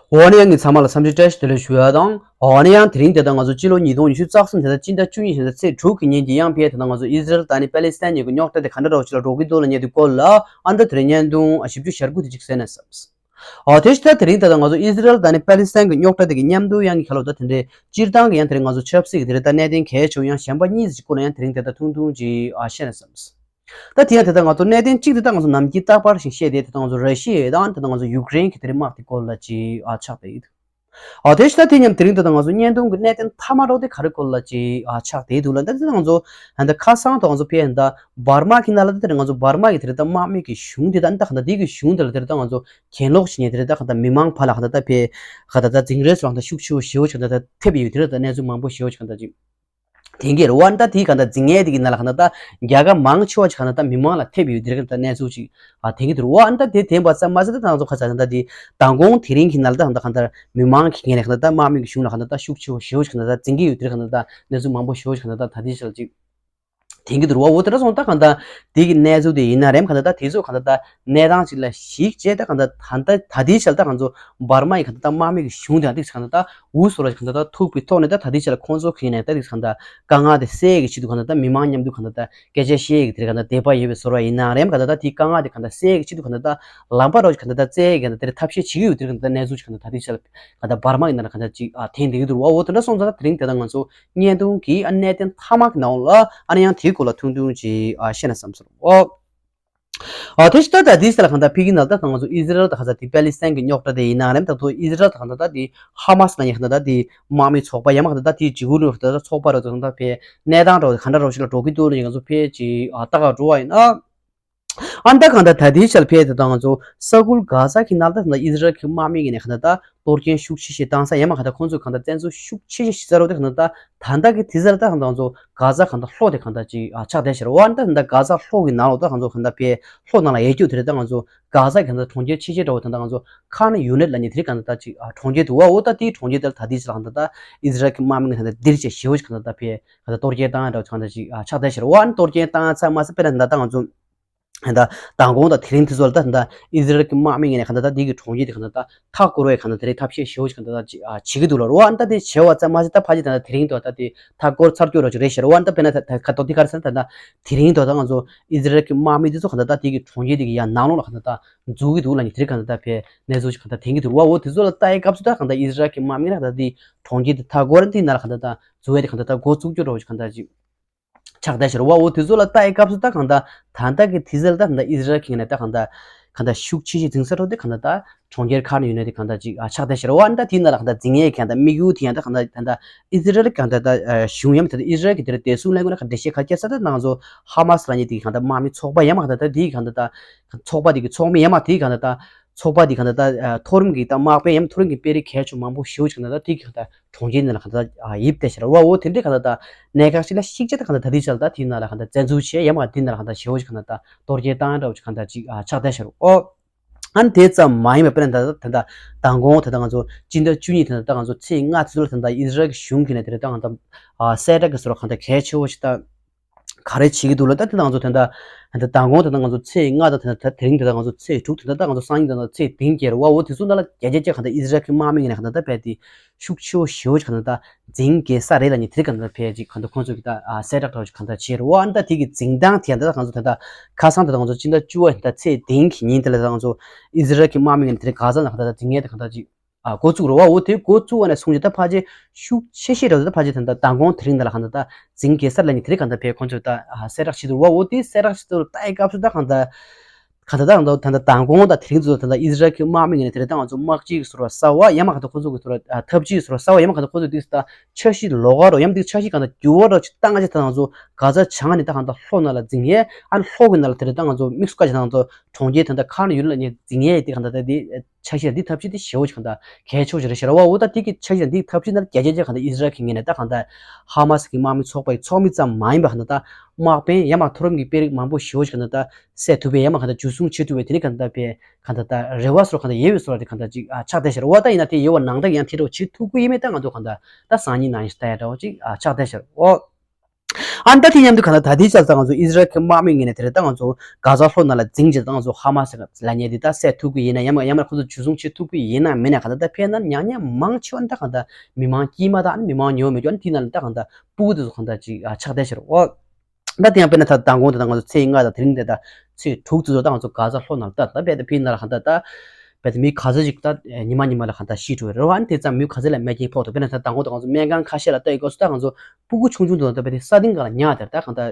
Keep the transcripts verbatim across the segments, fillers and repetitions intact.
འོ་ན་ཡང་ངས་ཚང་མ་ལ་འཚམས་འདྲི་བཀྲ་ཤིས་བདེ་ལེགས་ཞུ་ཡ་དང་། འོ་ན་ཡང་དེ་རིང་དེ་ལྟར་ང་ཚོ་སྤྱི་ལོ་ཉིས་སྟོང་ཉི་ཤུ་རྩ་གསུམ་དེ་ལྟར་སྤྱི་ཟླ་བཅུ་གཉིས་དེ་ལྟར་ཚེས་དྲུག་གི་ཉིན་གྱི་གཡང་འཕེལ་དེ་ལྟར་ང་ཚོ་ཨི་ཟི་རལ་དང་ནི་པེ་ལི་སི་ཐན་གཉིས་ཀྱི་རྙོག་དྲ་དེ་ག་འདྲ་འདྲ་བོ་ཞིག་ལ་འགྲོ་གི་འདུག་ལབ་མཁན་དེ་སྐོར་ལ་ཨ་ནི་ད་དེ་རིང་བརྙན་ཐུང་ཞིབ་འཇུག་ཞར་བསྐུལ་དེ་ཅིག་གསན་ན་བསམས། འོ་དེ་ཕྱིར་ད་དེ་རིང་དེ་ལྟར་ང་ཚོ་ཨི་ཟི་རལ་དང་ནི་པེ་ལི་སི་ཐན་གྱི་རྙོག་དྲ་དེ་གི་མཉམ་དུ་ཡང་གི་ཁ་ལོ་ད་དེ་འདྲའི་སྤྱིར་བཏང་གི་ཡང་དེ་རིང་ང་ཚོ་ཆབ་སྲིད་ཀྱི་དེ་རིང་ད་གནད་དོན་གལ་ཆེ་བོ་ཡང་གཞན་པ་གཉིས་ཅིག་སྐོར་ལ་ཡང་དེ་རིང་དེ་ལྟར་ཐུང་ཐུང་ཅིག་ཨ་བཤད་ན་བསམས། ད་དེ་ཡང་དེ་ལྟར་ང་ཚོ་གནད་དོན་གཅིག་དེ་ད་ང་ཚོ་ནམ་རྒྱུན་རྟག་པར་ཞིག་བཤད་དེ་དེ་ལྟར་ང་ཚོ་ར་ཤི་ཡ་དང་དེ་ལྟར་ང་ཚོ་ཡུཀ་རེན་གྱི་དེ་རིང་དམག་དེ་སྐོར་ལ་ཅིག་ཨ་ཆགས་བསྡད་ཡོད། ཨ་དེ་ཕྱིར་ད་དེ་མཉམ་དེ་རིང་དེ་ལྟར་ང་ཚོ་བརྙན་ཐུང་གི་གནད་དོན་མཐའ་མ་རོགས་དེ་ག་རེ་སྐོར་ལ་ཅིག་ཨ་ཆགས་བསྡད་འདུག་ལ། ད་དེ་ལྟར་ང་ཚོ་ད་ཁ་སང་དུ་ང་ཚོ་ཕེ་ད་འབར་མ་གི་ནང་ལ་ད་དེ་ང་ཚོ་འབར་མ་གི་དེ་རིང་ད་དམག་མི་གི་གཞུང་དེ་ད་ད་ག་ད་དེ་གི་གཞུང་དེ་ལ་དེ་རིང་ད་ང་ཚོ་གྱེན་ལོག་བྱས་ནས་དེ་རིང་ད་ག་ད་མི་མང་ཕར་ལ་ག་ད་ད་ཕེ་ག་ད་ད་འཛིང་རེས་སོགས་ད་ཤུགས་ཆེ་བོ་ཞེ་བོ་ཅིག་ག་ད་ད་ཐེབས་ཡོད། དེ་རིང་ད་གནས་ཚུལ་མང་པོ་ཞེ་བོ་ཅིག་ག་ད་ཅིག་དེང་གི་རུ་བ་ཨ་ནི་ད་དེའི་ག་ད་འཛིང་ངད་དེ་གི་ནང་ལ་ག་ད་ད་རྒྱལ་ཁབ་མང་ཆེ་བ་ཅིག་ག་ད་ད་མི་མང་ལ་ཐེབས་ཡོད། དེ་རིང་ག་ད་གནས་ཚུལ་ཅིག་ཨ་དེང་གི་རུ་བ་ཨ་ནི་ད་དེ་དེ་བ་ཙམ་མ་ཟད་ད་ང་ཚོ་ཁ་ཚ་ད་ད་དེ་མདང་དགོང་དེ་རིང་གི་ནང་ལ་ད་ག་ད་ད་མི་མང་གི་ངོས་ནས་ག་ད་ད་དམག་མི་གི་གཞུང་ལ་ག་ད་ད་ཤུགས་ཆེ་བོ་ཞེ་བོ་ཅིག་ག་ད་ད་འཛིང་གི་ཡོད། དེ་རིང་ག་ད་ད་གནས་ཚུལ་མང་པོ་ཞེ་བོ་ཅིག་ག་ད་ད་ད་དེ་ཤལ་ཅིག་དེང་གི་རུ་བ་འོ་དེ་འདྲ་སོང་ད་ག་ད་དེ་གི་གནས་ཚུལ་དེ་ཡིན་ན་རེམ་ག་ད་ད་དེ་ཚོ་ག་ད་ད་གནས་སྟངས་ཅིག་ལ་གཞིགས་བྱས་ད་ག་ད་ད་ད་ད་དེ་ཤལ་ད་ང་ཚོ་འབར་མ་ཡི་ག་ད་ད་དམག་མི་གི་གཞུང་དེ་ཡང་ཏིག་ཙམ་ག་ད་ད་འུ་སོ་ར་ག་ད་ད་ཐུག་པའི་ཐོག་ནས་ད་ད་དེ་ཤལ་ཁོང་ཚོ་གི་ནས་ད་ཏིག་ཙམ་ག་ད་དཀའ་ངལ་དེ་སེལ་གི་ཆེད་དུ་ག་ད་ད་མི་མང་མཉམ་དུ་ག་ད་ད་སྐད་ཆ་བཤད་གི་དེར་ག་ད་དད་པ་ཡོད་པའི་བཟོ་འདྲ་ཡིན་ན་རེམ་ག་ད་ད་དེ་དཀའ་ངལ་དེ་ག་ད་སེལ་གི་ཆེད་དུ་ག་ད་ད་ལམ་པ་རོགས་ག་ད་ད་བཙལ་གི་ག་ད་དེར་ཐབས་ཤེས་བྱེད་ཀྱི་ཡོད། དེར་ག་ད་ད་གནས་ཚུལ་ཅིག་ག་ད་ད་དེ་ཤལ་ག་ད་འབར་མ་ཡི་ནང་ལ་ག་ད་ཅིག་ཨ་ཐེངས་དེ་གི་འདུག་བ། འོ་དེ་འདྲ་སོང་ཙང་ད་དེ་རིང་དེ་ད་ང་ཚོ་བརྙན་ཐུང་གི་ཨ་གནད་དོན་མཐའ་མ་གི་ནང་ལ་ཨ་ནི་ཡང་དེའི་སྐོར་ལ་ཐུང་ཐུང་ཅིག་ཨ་བཤད་ན་བསམ་སོང་། འོ། ཨ་དེ་ཕྱིར་ད་ད་དེ་ཤལ་ག་ད་ཕི་གི་ནང་ད་ང་ཚོ་ཨི་ཟི་རལ་ད་ག་ད་དེ་པེ་ལི་སི་ཐན་གི་རྙོག་དྲ་དེ་ཡིན་ན་རེམ་ད་ཐོ་ཨི་ཟི་རལ་ད་ག་ད་ད་དེ་ཧ་མ་སི་ན་ཡ་ག་ད་ད་དེ་དམག་མི་ཚོགས་པ་ཡ་མ་ག་ད་ད་དེ་ཇི་གུ་རུ་ག་ད་ད་ཚོགས་པ་རོགས་ད་ད་ཕེ་གནས་སྟངས་རོགས་ག་འདྲ་རོགས་ཤིག་ལ་འགྲོ་གི་འདུག་ལ་ཡ་ང་ཚོ་ཕེ་ཅིག་ཨ་ལྟ་ག་འགྲོ་བ་ཡིན་ན། ཨ་ནི་ད་གང་ལྟར་ད་ལྟའི་ཆར་ཕེ་དེ་དང་ང་ཚོ་ས་ཁུལ་གྷ་ཟ་གི་ནང་ལ་ད་ད་ཨི་ཟི་རལ་གྱི་དམག་མི་ཡིན་ནས་གང་ལྟར་ད་གཏོར་སྐྱོན་ཤུགས་ཆེ་ཞིག་བཏང་ས་ཡང་མ་གང་ལྟར་ཁོང་ཚོས་གང་ལྟར་བཙན་འཛུལ་ཤུགས་ཆེ་ཞིག་བྱས་ཚར་རོ། དེ་གང་ལྟར་ད་ད་ལྟ་གི་དུས་ཚོད་ལ་ད་གང་ལྟར་ང་ཚོ་གྷ་ཟ་གང་ལྟར་ལྷོ་དེ་གང་ལྟར་ཅིག་ཨ་ཆགས་བསྡད་ཤག་རེད་བ། ཨ་ནི་ད་ད་ལྟ་གྷ་ཟ་ལྷོ་གི་ནང་ལོགས་ད་ང་ཚོ་གང་ལྟར་ཕེ་ལྷོ་ནང་ལ་ཡལ་རྒྱུ་དེ་རེད། ད་ང་ཚོ་གྷ་ཟ་གང་ལྟར་གྲོང་ཁྱེར་ཆེ་ཆེ་འདྲ་བོ་ད་ལྟ་ང་ཚོ་ཁཱན་ཡུ་ནིཊ་ལབ་མཁན་དེ་རེད། གང་ལྟར་ད་ཅིག་ཨ་གྲོང་ཁྱེར་འདུག་བ། འོ་ད་དེའི་གྲོང་ཁྱེར་དེ་ལ་ད་ལྟའི་ཆར་ལ་གང་ལྟར་ད་ཨི་ཟི་རལ་གྱི་དམག་མི་གང་ལྟར་ད་ལྟ་འདིར་བྱས་ཞེ་པོ་ཅིག་གང་ལྟར་ད་ཕེ་གང་ལྟར་གཏོར་སྐྱོན་བཏང་ཡ་འདྲ་བོ་གང་ལྟར་ཅིག་ཨ་ཆགས་བསྡད་ཤག་རེད་བ། ཨ་ནི་གཏོར་སྐྱོན་བཏང་ཡ་ཚང་མ་ཟད་དཔེར་ན་ད་ལྟ་ང་ཚོ་ད་ལྟ་མདང་དགོང་དང་དེ་རིང་དེ་ཚོ་ལ་ད་ད་ལྟ་ཨི་ཟི་རལ་གྱི་དམག་མི་ངོས་ནས་གང་ལྟར་ད་འདི་གི་གྲོང་ཁྱེར་དེ་གང་ལྟར་ད་མཐའ་བསྐོར་བའི་གང་ལྟར་དེ་རིང་ཐབས་ཤེས་ཞེ་པོ་ཅིག་གང་ལྟར་ད་ཅིག་ཨ་བྱེད་ཀྱི་འདུག་ལ་རོ། ཨ་ནི་ད་དེ་བྱས་པ་ཙམ་མ་ཟད་ད་ཕལ་ཆེར་ད་ལྟ་དེ་རིང་དུ་ད་དེ་མཐའ་བསྐོར་ཚར་རྒྱུ་འདྲ་ཅིག་རེད་ཤག་རེད་བ། ཨ་ནི་ད་དཔེར་ན་ད་ད་ག་ད་དེ་ག་རེ་ཟེར་ན་ད་ད་དེ་རིང་དུ་ད་ང་ཚོ་ཨི་ཟི་རལ་གྱི་དམག་མི་དེ་ཚོ་གང་ལྟར་ད་དེ་གི་གྲོང་ཁྱེར་དེ་གི་ཡ་ནང་ལོགས་ལ་གང་ལྟར་ད་འཛུལ་གྱི་འདུག་ལབ་མཁན་དེ་རིང་གང་ལྟར་ད་ཕེ་གནས་ཚུལ་ཅིག་གང་ལྟར་ཐོན་གྱི་འདུག་རེད་བ། འོ་དེ་ཚོ་ལ་ལྟ་ཡའི་སྐབས་སུ་ད་གང་ལྟར་ཨི་ཟི་རལ་གྱི་དམག་མི་ལ་གང་ལྟར་དེ་གྲོང་ཁྱེར་དེ་མཐའ་བསྐོར་དེའི་ནང་ལ་གང་ལྟར་ད་འཛུལ་ཡ་དེ་གང་ལྟར་ད་འགོ་བཙུགས་རྒྱུ་འདྲ་བོ་ཅིག་གང་ལྟར་ཅིག་ཆགས་བསྡད་ཤག་རེད་བ། འོ་དེ་ཚོ་ལ་ལྟ་ཡའི་སྐབས་སུ་ད་གང་ལྟར་ད་ལྟ་གི་དུས་ཚོད་ལ་ད་གང་ལྟར་ཨི་ཟི་རལ་གྱི་ངོས་ནས་ད་གང་ལྟར་གང་ལྟར་ཤུགས་ཆེ་ཤོས་འཛིང་ས་འདྲ་བོ་དེ་གང་ལྟར་ད་གྲོང་ཁྱེར་ཁཱན་ཡུ་ནིཊ་དེ་གང་ལྟར་ཅིག་ཨ་ཆགས་བསྡད་ཤག་རེད་བ། ཨ་ནི་ད་དེའི་ནང་ལ་གང་ལྟར་འཛིང་ཡས་གང་ལྟར་དམིགས་ཡུལ་དེ་ཡང་ད་གང་ལྟར་ད་ལྟ་ཨི་ཟི་རལ་གང་ལྟར་ད་གཞུང་ཡང་མིན་ད་ལྟ་ཨི་ཟི་རལ་གྱི་དེ་རེད་བདེ་སྲུང་ལས་ཁུངས་ལ་གང་འགྲེལ་བཤད་ག་རེ་བརྒྱབ་ས་ད་ང་ཚོ་ཧ་མ་སི་ལབ་མཁན་དེ་གང་ལྟར་དམག་མི་ཚོགས་པ་ཡང་མ་གང་ལྟར་ད་དེའི་གང་ལྟར་ད་ཚོགས་པ་དེ་གི་ཚོགས་མི་ཡང་མ་དེའི་གང་ལྟར་ད་ཚོགས་པ་དེ་གང་ལྟར་ད་མཐོ་རིམ་གྱི་ད་དམག་དཔོན་ཡང་མཐོ་རིམ་གྱི་དཔོན་རིགས་གལ་ཆེ་མང་པོ་ཞེ་པོ་ཅིག་གང་ལྟར་ད་དེའི་གང་ལྟར་གྲོང་ཁྱེར་ནང་ལ་གང་ལྟར་ཡིབ་བསྡད་ཤག་རེད་བ། འོ་དེ་འདྲའི་གང་ལྟར་ད་གནད་འགག་ཅིག་ལ་གཞིགས་བྱས་ད་གང་ལྟར་ད་དེའི་ཆར་ད་དེའི་ནང་ལ་གང་ལྟར་བཙན་འཛུལ་བྱས་ཡང་མ་དེའི་ནང་ལ་གང་ལྟར་ཞེ་པོ་ཅིག་གང་ལྟར་ད་གཏོར་སྐྱོན་བཏང་འདྲ་བོ་ཅིག་གང་ལྟར་ཅིག་ཨ་ཆགས་བསྡད་ཤག་རེད། འོ། ཨ་ནི་དེ་ཙམ་མ་ཡིན་པ་དཔེར་ན་ད་ད་ད་མདང་དགོང་ད་ད་ང་ཚོ་སྤྱི་ཟླ་བཅུ་གཉིས་ད་ད་ང་ཚོ་ཚེས་ལྔ་དེ་ཚོ་ལ་ད་ད་ཨི་ཟི་རལ་གྱི་གཞུང་གིས་ནས་དེ་རེད་ད་ང་ད་ཨ་གསལ་བསྒྲགས་ཀྱི་བཟོ་འདྲ་གང་ལྟར་གལ་ཆེ་བོ་ཞིག་ད་ག་རེ་བྱེད་ཀྱི་འདུག་ལ། ད་དེ་ང་ཚོ་ད་ད་ད་མདང་དགོང་ད་ད་ང་ཚོ་ཚེས་ལྔ་ད་ད་ད་དེ་རིང་ད་ད་ང་ཚོ་ཚེས་དྲུག་ད་ད་ད་ང་ཚོ་སང་ཉིན་ད་ད་ཚེས་བདུན་བརྒྱད་རེད་བ། འོ་དེ་ཚོ་ནང་ལ་རྒྱ་ཆེ་ཆེ་གང་ལྟར་ཨི་ཟི་རལ་གྱི་དམག་མི་ངོས་ནས་གང་ལྟར་ད་ཕེ་དེ་ཤུགས་ཆེ་བོ་ཞེ་བོ་ཞིག་གང་ལྟར་ད་འཛིང་གི་ས་རེད་ལབ་མཁན་དེ་རིང་གང་ལྟར་ཕེ་ཅིག་གང་ལྟར་ཁོང་ཚོ་གི་ད་ཨ་གསལ་བསྒྲགས་འདྲ་བོ་ཅིག་གང་ལྟར་བྱས་རེད་བ། ཨ་ནི་ད་དེ་གི་འཛིང་སྟངས་དེ་ཡང་ད་ད་ང་ཚོ་ད་ད་ཁ་སང་ད་ད་ང་ཚོ་སྤྱི་ཟླ་བཅུ་པ་ད་ཚེས་བདུན་གྱི་ཉིན་དེ་ལ་ད་ང་ཚོ་ཨི་ཟི་རལ་གྱི་དམག་མི་ངོས་ནས་དེ་རིང་གྷ་ཟ་ནང་གང་ལྟར་ད་འཛིང་ངད་དེ་གང་ལྟར་ཅིག་ཨ་འགོ་བཙུགས་རེད་བ། འོ་དེ་འགོ་བཙུགས་པ་ནས་བཟུང་ཅིག་ད་ཕལ་ཆེར་ཤུགས་ཆེ་ཤོས་རེད་བ། ད་ཕལ་ཆེར་ད་ད་མདང་དགོང་དེ་རིང་ད་ལ་གང་ལྟར་ད་འཛིང་གི་ས་ལབ་མཁན་དེ་རིང་གང་ལྟར་ཕེ་ཁོང་ཚོས་ད་ཨ་གསལ་བསྒྲགས་བྱས་འདུག་བ། འོ་དེ་གསལ་བསྒྲགས་བྱས་འདུག་ལ་ལྟ་ཡའི་སྐབས་སུ་ད་གང་ལྟར་གང་ལྟར་ད་ང་ཚོ་ད་ལྟ་མདང་དགོང་དང་དེ་རིང་ཚོ་ད་ལྟ་ཨི་ཟི་རལ་གྱི་དམག་མི་ངོས་ནས་དེ་རིང་ད་ང་ཚོ་དམག་སྤྱི་གི་ཟུར་པ་གསར་པ་ཡང་མ་གང་ལྟར་ཁོ་ཚོ་གི་ཟུར་པ་ཨ་འཐབ་ཇུས་ཟུར་པ་གསར་པ་ཡང་མ་གང་ལྟར་ཁོ་ཚོ་དེ་ད་འཆར་གཞི་ལོགས་ཀ་རོ་ཡང་དེ་འཆར་གཞི་གང་ལྟར་འགྱུར་བ་རོ་ཅིག་བཏང་ཅིག་ད་ང་ཚོ་གྷ་ཟ་བྱང་ནས་ད་གང་ལྟར་ལྷོ་ནང་ལ་འཛིང་ཡས། ཨ་ནི་ལྷོ་གི་ནང་ལ་དེ་རིང་ད་ང་ཚོ་དམིགས་སུ་བཀར་བྱས་ད་ང་ཚོ་གྲོང་ཁྱེར་ད་ལྟ་ཁཱན་ཡུ་ནིཊ་ལབ་མཁན་འཛིང་ཡས་དེ་གང་ལྟར་ད་དེ་འཆར་གཞི་ལ་འདི་འཐབ་ཇུས་དེ་ཞེ་པོ་ཅིག་གང་ལྟར་གལ་ཆེ་བོ་ཞིག་རེད་ཤག་རེད་བ། འོ་ད་དེ་གི་འཆར་གཞི་ལ་འདི་འཐབ་ཇུས་ནང་རྒྱ་ཆེ་ཆེ་གང་ལྟར་ཨི་ཟི་རལ་གྱི་ངོས་ནས་ད་གང་ལྟར་ཧ་མ་སི་གི་དམག་མི་ཚོགས་པ་ཡི་ཚོགས་མི་ཙམ་མ་ཡིན་པ་གང་ལྟར་ད་དམག་དཔོན་ཡང་མ་མཐོ་རིམ་གྱི་དཔོན་རིགས་མང་པོ་ཞེ་པོ་ཅིག་གང་ལྟར་ད་བསད་ཐུབ་པའི་ཡང་མ་གང་ལྟར་འཇུ་བཟུང་བྱེད་ཐུབ་པའི་དེ་ནི་གང་ལྟར་པའི་གང་ལྟར་ད་རེ་བ་སོགས་གང་ལྟར་ཡོད་པའི་བཟོ་འདྲ་དེ་གང་ལྟར་ཅིག་ཨ་ཆགས་བསྡད་ཤག་རེད་བ། ད་ཡིན་ན་དེ་ཡོད་པ་ནང་ལྟར་ཡང་དེ་འདྲ་བོ་བྱེད་ཐུབ་ཀྱི་ཡིན་མིན་ད་ང་ཚོ་གང་ལྟར་ད་སང་ཉིན་ནང་བཞིན་ལྟ་ཡ་འདྲ་བོ་ཅིག་ཨ་ཆགས་བསྡད་ཤག་རེད་བ། ཨ་ནི་ད་དེ་མཉམ་དུ་གང་ལྟར་ད་ལྟའི་ཆར་ད་ང་ཚོ་ཨི་ཟི་རལ་གྱི་དམག་མི་ངོས་ནས་དེ་རེད། ད་ང་ཚོ་གྷ་ཟ་ལྷོ་ནང་ལ་འཛིང་བྱས། ད་ང་ཚོ་ཧ་མ་སི་ལབ་མཁན་དེ་ད་བསད་ཐུབ་ཀྱི་ཡིན་ན་ཡང་ཡང་མིན་ན་ཁོ་ཚོ་འཇུ་བཟུང་བྱེད་ཐུབ་ཀྱི་ཡིན་ན་མིན་ན་གང་ལྟར་ད་ཕན་ན་ཉག་ཉག་མང་ཆེ་བ་ནི་ད་གང་ལྟར་མི་མང་དཀྱུས་མ་དང་ཨ་ནི་མི་མང་ཉུང་མེད་ཀྱང་ཨ་ནི་དེ་ནང་ལ་ད་གང་ལྟར་སྤུ་གུ་དེ་ཚོ་གང་ལྟར་ཅིག་ཨ་ཆགས་བསྡད་ཤག་རེད་འོ། ད་དེ་ཡང་དཔེར་ན་ད་མདང་དགོང་དེ་ད་ང་ཚོ་ཚེས་ལྔ་དང་དེ་རིང་དེ་ད་ཚེས་དྲུག་ཙམ་ཙམ་ད་ང་ཚོ་གྷ་ཟ་ལྷོ་ནང་ལ་ད་ད་རྦད་དེ་ཕི་ནང་ལ་གང་ལྟར་ད་རྦད་དེ་མི་ག་ཚོད་ཅིག་ད་ཉི་མ་ཉི་མ་ལ་གང་ལྟར་ཤི་འགྲོ་རེད་བ། ཨ་ནི་དེ་ཙམ་མི་ག་ཚོད་ལ་རྨས་སྐྱོན་ཕོག་འདུག་དཔེར་ན་ད་མདང་དགོང་དེ་ང་ཚོ་སྨན་ཁང་ཁ་ཤས་ལ་ལྟ་ཡི་སྐབས་སུ་ད་ང་ཚོ་སྤུ་གུ་ཆུང་ཆུང་དེ་ད་རྦད་དེ་ས་སྟེང་ག་ལ་ཉལ་དེར་ད་གང་ལྟར་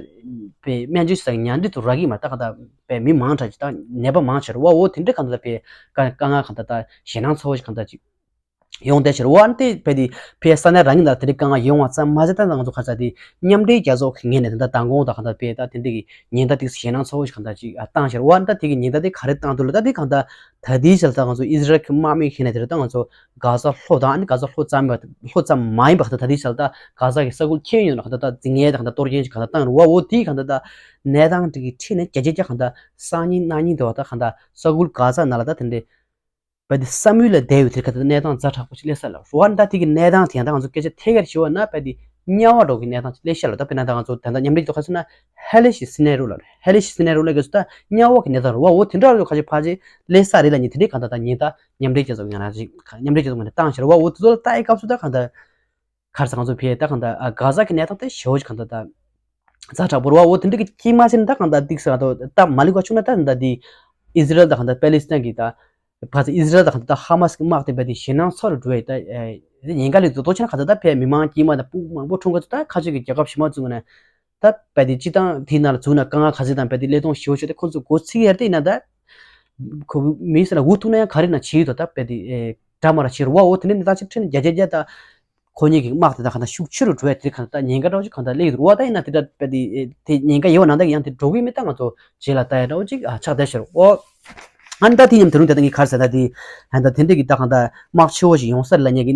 པའི་སྨན་བཅོས་ཟ་གི་ཉལ་འདི་ཚོ་རག་གི་མ་རེད། ད་གང་ལྟར་པའི་མི་མང་དྲགས་ཅིག་ད་ནད་པ་མང་ཆེ་རེད་བ། འོ་དེ་འདྲ་གང་ལྟར་པའི་དཀའ་དཀའ་ངལ་གང་ལྟར་ད་ཞེད་སྣང་ཚ་བོ་ཞིག་གང་ལྟར་ཅིག་ཡོང་བསྡད་ཤར་བ་ནི་དེ་བས་དེ་ཕའི་ས་གནས་རང་ཉིད་ལ་དེ་འདྲའི་དཀའ་ངལ་ཡོང་བ་ཙམ་མ་ཟད། ད་ང་ཚོ་ཁ་ཚ་དེ་མཉམ་འབྲེལ་རྒྱལ་ཚོགས་ཀྱི་ངོས་ནས་ད་ལྟ་མདང་དགོང་དང་གང་ལྟར་བས་ད་དེ་འདྲའི་ཉེན་བརྡ་དེ་ཞེད་སྣང་ཚ་བོ་ཞིག་གང་ལྟར་ཅིག་བཏང་ཤར་བ་ནི་ད་དེ་གི་ཉེན་བརྡ་དེ་ག་རེ་བཏང་འདུག་ལ། ད་དེ་གང་ལྟར་ད་ལྟའི་ཆར་ད་ང་ཚོ་ཨི་ཟི་རལ་གྱི་དམག་མི་ཁེ་ནས་དེ་རེད། ད་ང་ཚོ་གྷ་ཟ་ལྷོ་དང་ཨ་ནི་གྷ་ཟ་ལྷོ་ཙམ་ལྷོ་ཙམ་མ་ཡིན་པ་ད་ལྟའི་ཆར་ད་གྷ་ཟ་གི་ས་ཁུལ་ཁྱོན་ཡོངས་ལ་གང་ལྟར་ད་འཛིང་ངན་དང་གང་ལྟར་གཏོར་སྐྱོན་ཞིག་གང་ལྟར་བཏང་རུ་བ། འོ་དེ་གང་ལྟར་ད་གནས་སྟངས་དེ་གི་ཁྲིད་ནས་བརྒྱ་ཆ་བརྒྱ་གང་ལྟར་སང་ཉིན་གནངས་ཉིན་དེ་བ་ད་གང་ལྟར་ས་ཁུལ་གྷ་ཟ་ནང་ལ་ད་དེ་འདྲའི་བ་དེ་ས་མུལ་ལ་བསྡད་ཡོད་དེར་ག་ད་གནས་སྟངས་ཛ་དྲག་པོ་ཞིག་སླེབས་ས་ལ་རུ་བ། ད་དེ་གི་གནས་སྟངས་དེ་ཡང་ད་ང་ཚོ་སྐད་ཆ་ཐད་ཀར་ཞུ་བ་ན་བ་དེ་དམྱལ་བ་འདྲ་བོ་གི་གནས་སྟངས་ཅིག་སླེབས་ཤག་ལ། ད་དཔེར་ན་ད་ང་ཚོ་ད་ལྟ་མཉམ་འབྲེལ་གྱི་ཐོག་ཁ་སོང་ན་ཧེ་ལི་ཤི་སི་ནེ་རོ་ལ་ཧེ་ལི་ཤི་སི་ནེ་རོ་ལ་གི་སུ་ད་དམྱལ་བ་གི་གནས་སྟངས་རུ་བ། འོ་དེ་འདྲ་རུ་ཁ་ཆེ་ཕ་ཆེ་སླེབས་ས་རེད་ལ་ཉིན་དེ་འདྲའི་གང་ལྟར་ད་ཉིན་ད་མཉམ་འབྲེལ་རྒྱལ་ཚོགས་ཀྱི་ང་རང་ཅིག་མཉམ་འབྲེལ་རྒྱལ་ཚོགས་ངོས་ནས་བཏང་ཤར་བ། འོ་དེ་ཚོ་ལ་ལྟ་ཡི་སྐབས་སུ་ད་གང་ལྟར་གར་ས་ང་ཚོ་ཕེ་ད་གང་ལྟར་གྷ་ཟ་གི་གནས་སྟངས་དེ་ཞེ་བོ་ཅིག་གང་ལྟར་ད་ཛ་དྲག་པོ་རུ་བ། འོ་དེ་འདྲ་གི་དཀྱིལ་མ་ཟེར་ན་ད་གང་ལྟར་ཏིག་ས་ད་ད་མ་ལི་ག་ཆུང་ན་ད་ད་འདི་ཨི་ཟི་རལ་ད་གང་ལྟར་པེ་ལི་སི་ཐན་གི་ད་བ་ཚ་ཨི་ཟི་རལ་ད་གང་ལྟར་ཧ་མ་སི་གི་དམག་དེ་བས་དེ་ཞེད་སྣང་ཚ་རུ་འགྲོ་ཡི། ད་ཉེན་ཁ་ལས་དོ་དོ་ཆེ་ན་གང་ལྟར་ད་ཕའི་མི་མང་དཀྱིལ་མ་ད་སྤུ་གུ་མང་པོ་འཁྲུངས་ག་ཚོད་ད་ཁ་ཆེ་གི་རྒྱལ་ཁབ་ཞི་མ་བཙུགས་ན་ད་བས་དེ་སྤྱི་བཏང་དེ་ནང་ལ་བཙུགས་ན་དཀའ་ངལ་ག་ཚོད་དང་བས་དེ་ཀླད་སྟོང་ཞེ་བོ་ཞིག་དེ་ཁོ་ཚོ་འགོ་ཚིག་ཡར་དེ་ཡིན་ན་ད་ཁོ་མི་ཟེར་ན་འུ་ཐུག་ན་ཡང་ག་རེ་ན་བྱེད་ཡོད་དོ། ད་བས་དེ་འདྲ་མ་ར་བྱེད་རུ་བ། འོ་དེ་འདྲ་ནི་ད་ཅིག་ཁྲིད་ནས་རྒྱ་རྒྱ་རྒྱ་ད། ཁོ་གཉིས་ཀྱི་དམག་དེ་དག་གང་ལྟར་ཤུགས་ཆེ་རུ་འགྲོ་ཡ་དེ་གང་ལྟར་གནད་འགག་འདྲ་བོ་ཅིག་གང་ལྟར་སླེབས་ཡོད་རེད་བ། ད་ཡིན་ན་དེ་འདྲ་དཔེ་དེ་དེ་ཉེན་ཁ་ཡོད་པ་ནང་ལྟར་ཡང་དེ་འགྲོ་གི་མེད། ད་ང་ཚོ་རྗེས་ལ་ལྟ་ཡ་འདྲ་བོ་ཅིག་ཨ་ཆགས་བསྡད་ཤག་རོ། ཨ་ནི་ད་དེ་མཉམ་དུ་རུང་དེ་ད་ངས་ག་རེ་ཟེར་ན་དེ་ཨ་ད་དེ་འདྲ་གི་ད་གང་ལྟར་དམག་ཆེ་བོ་ཞིག་ཡོང་ས་རེད་ལབ་ངས་ཀྱི་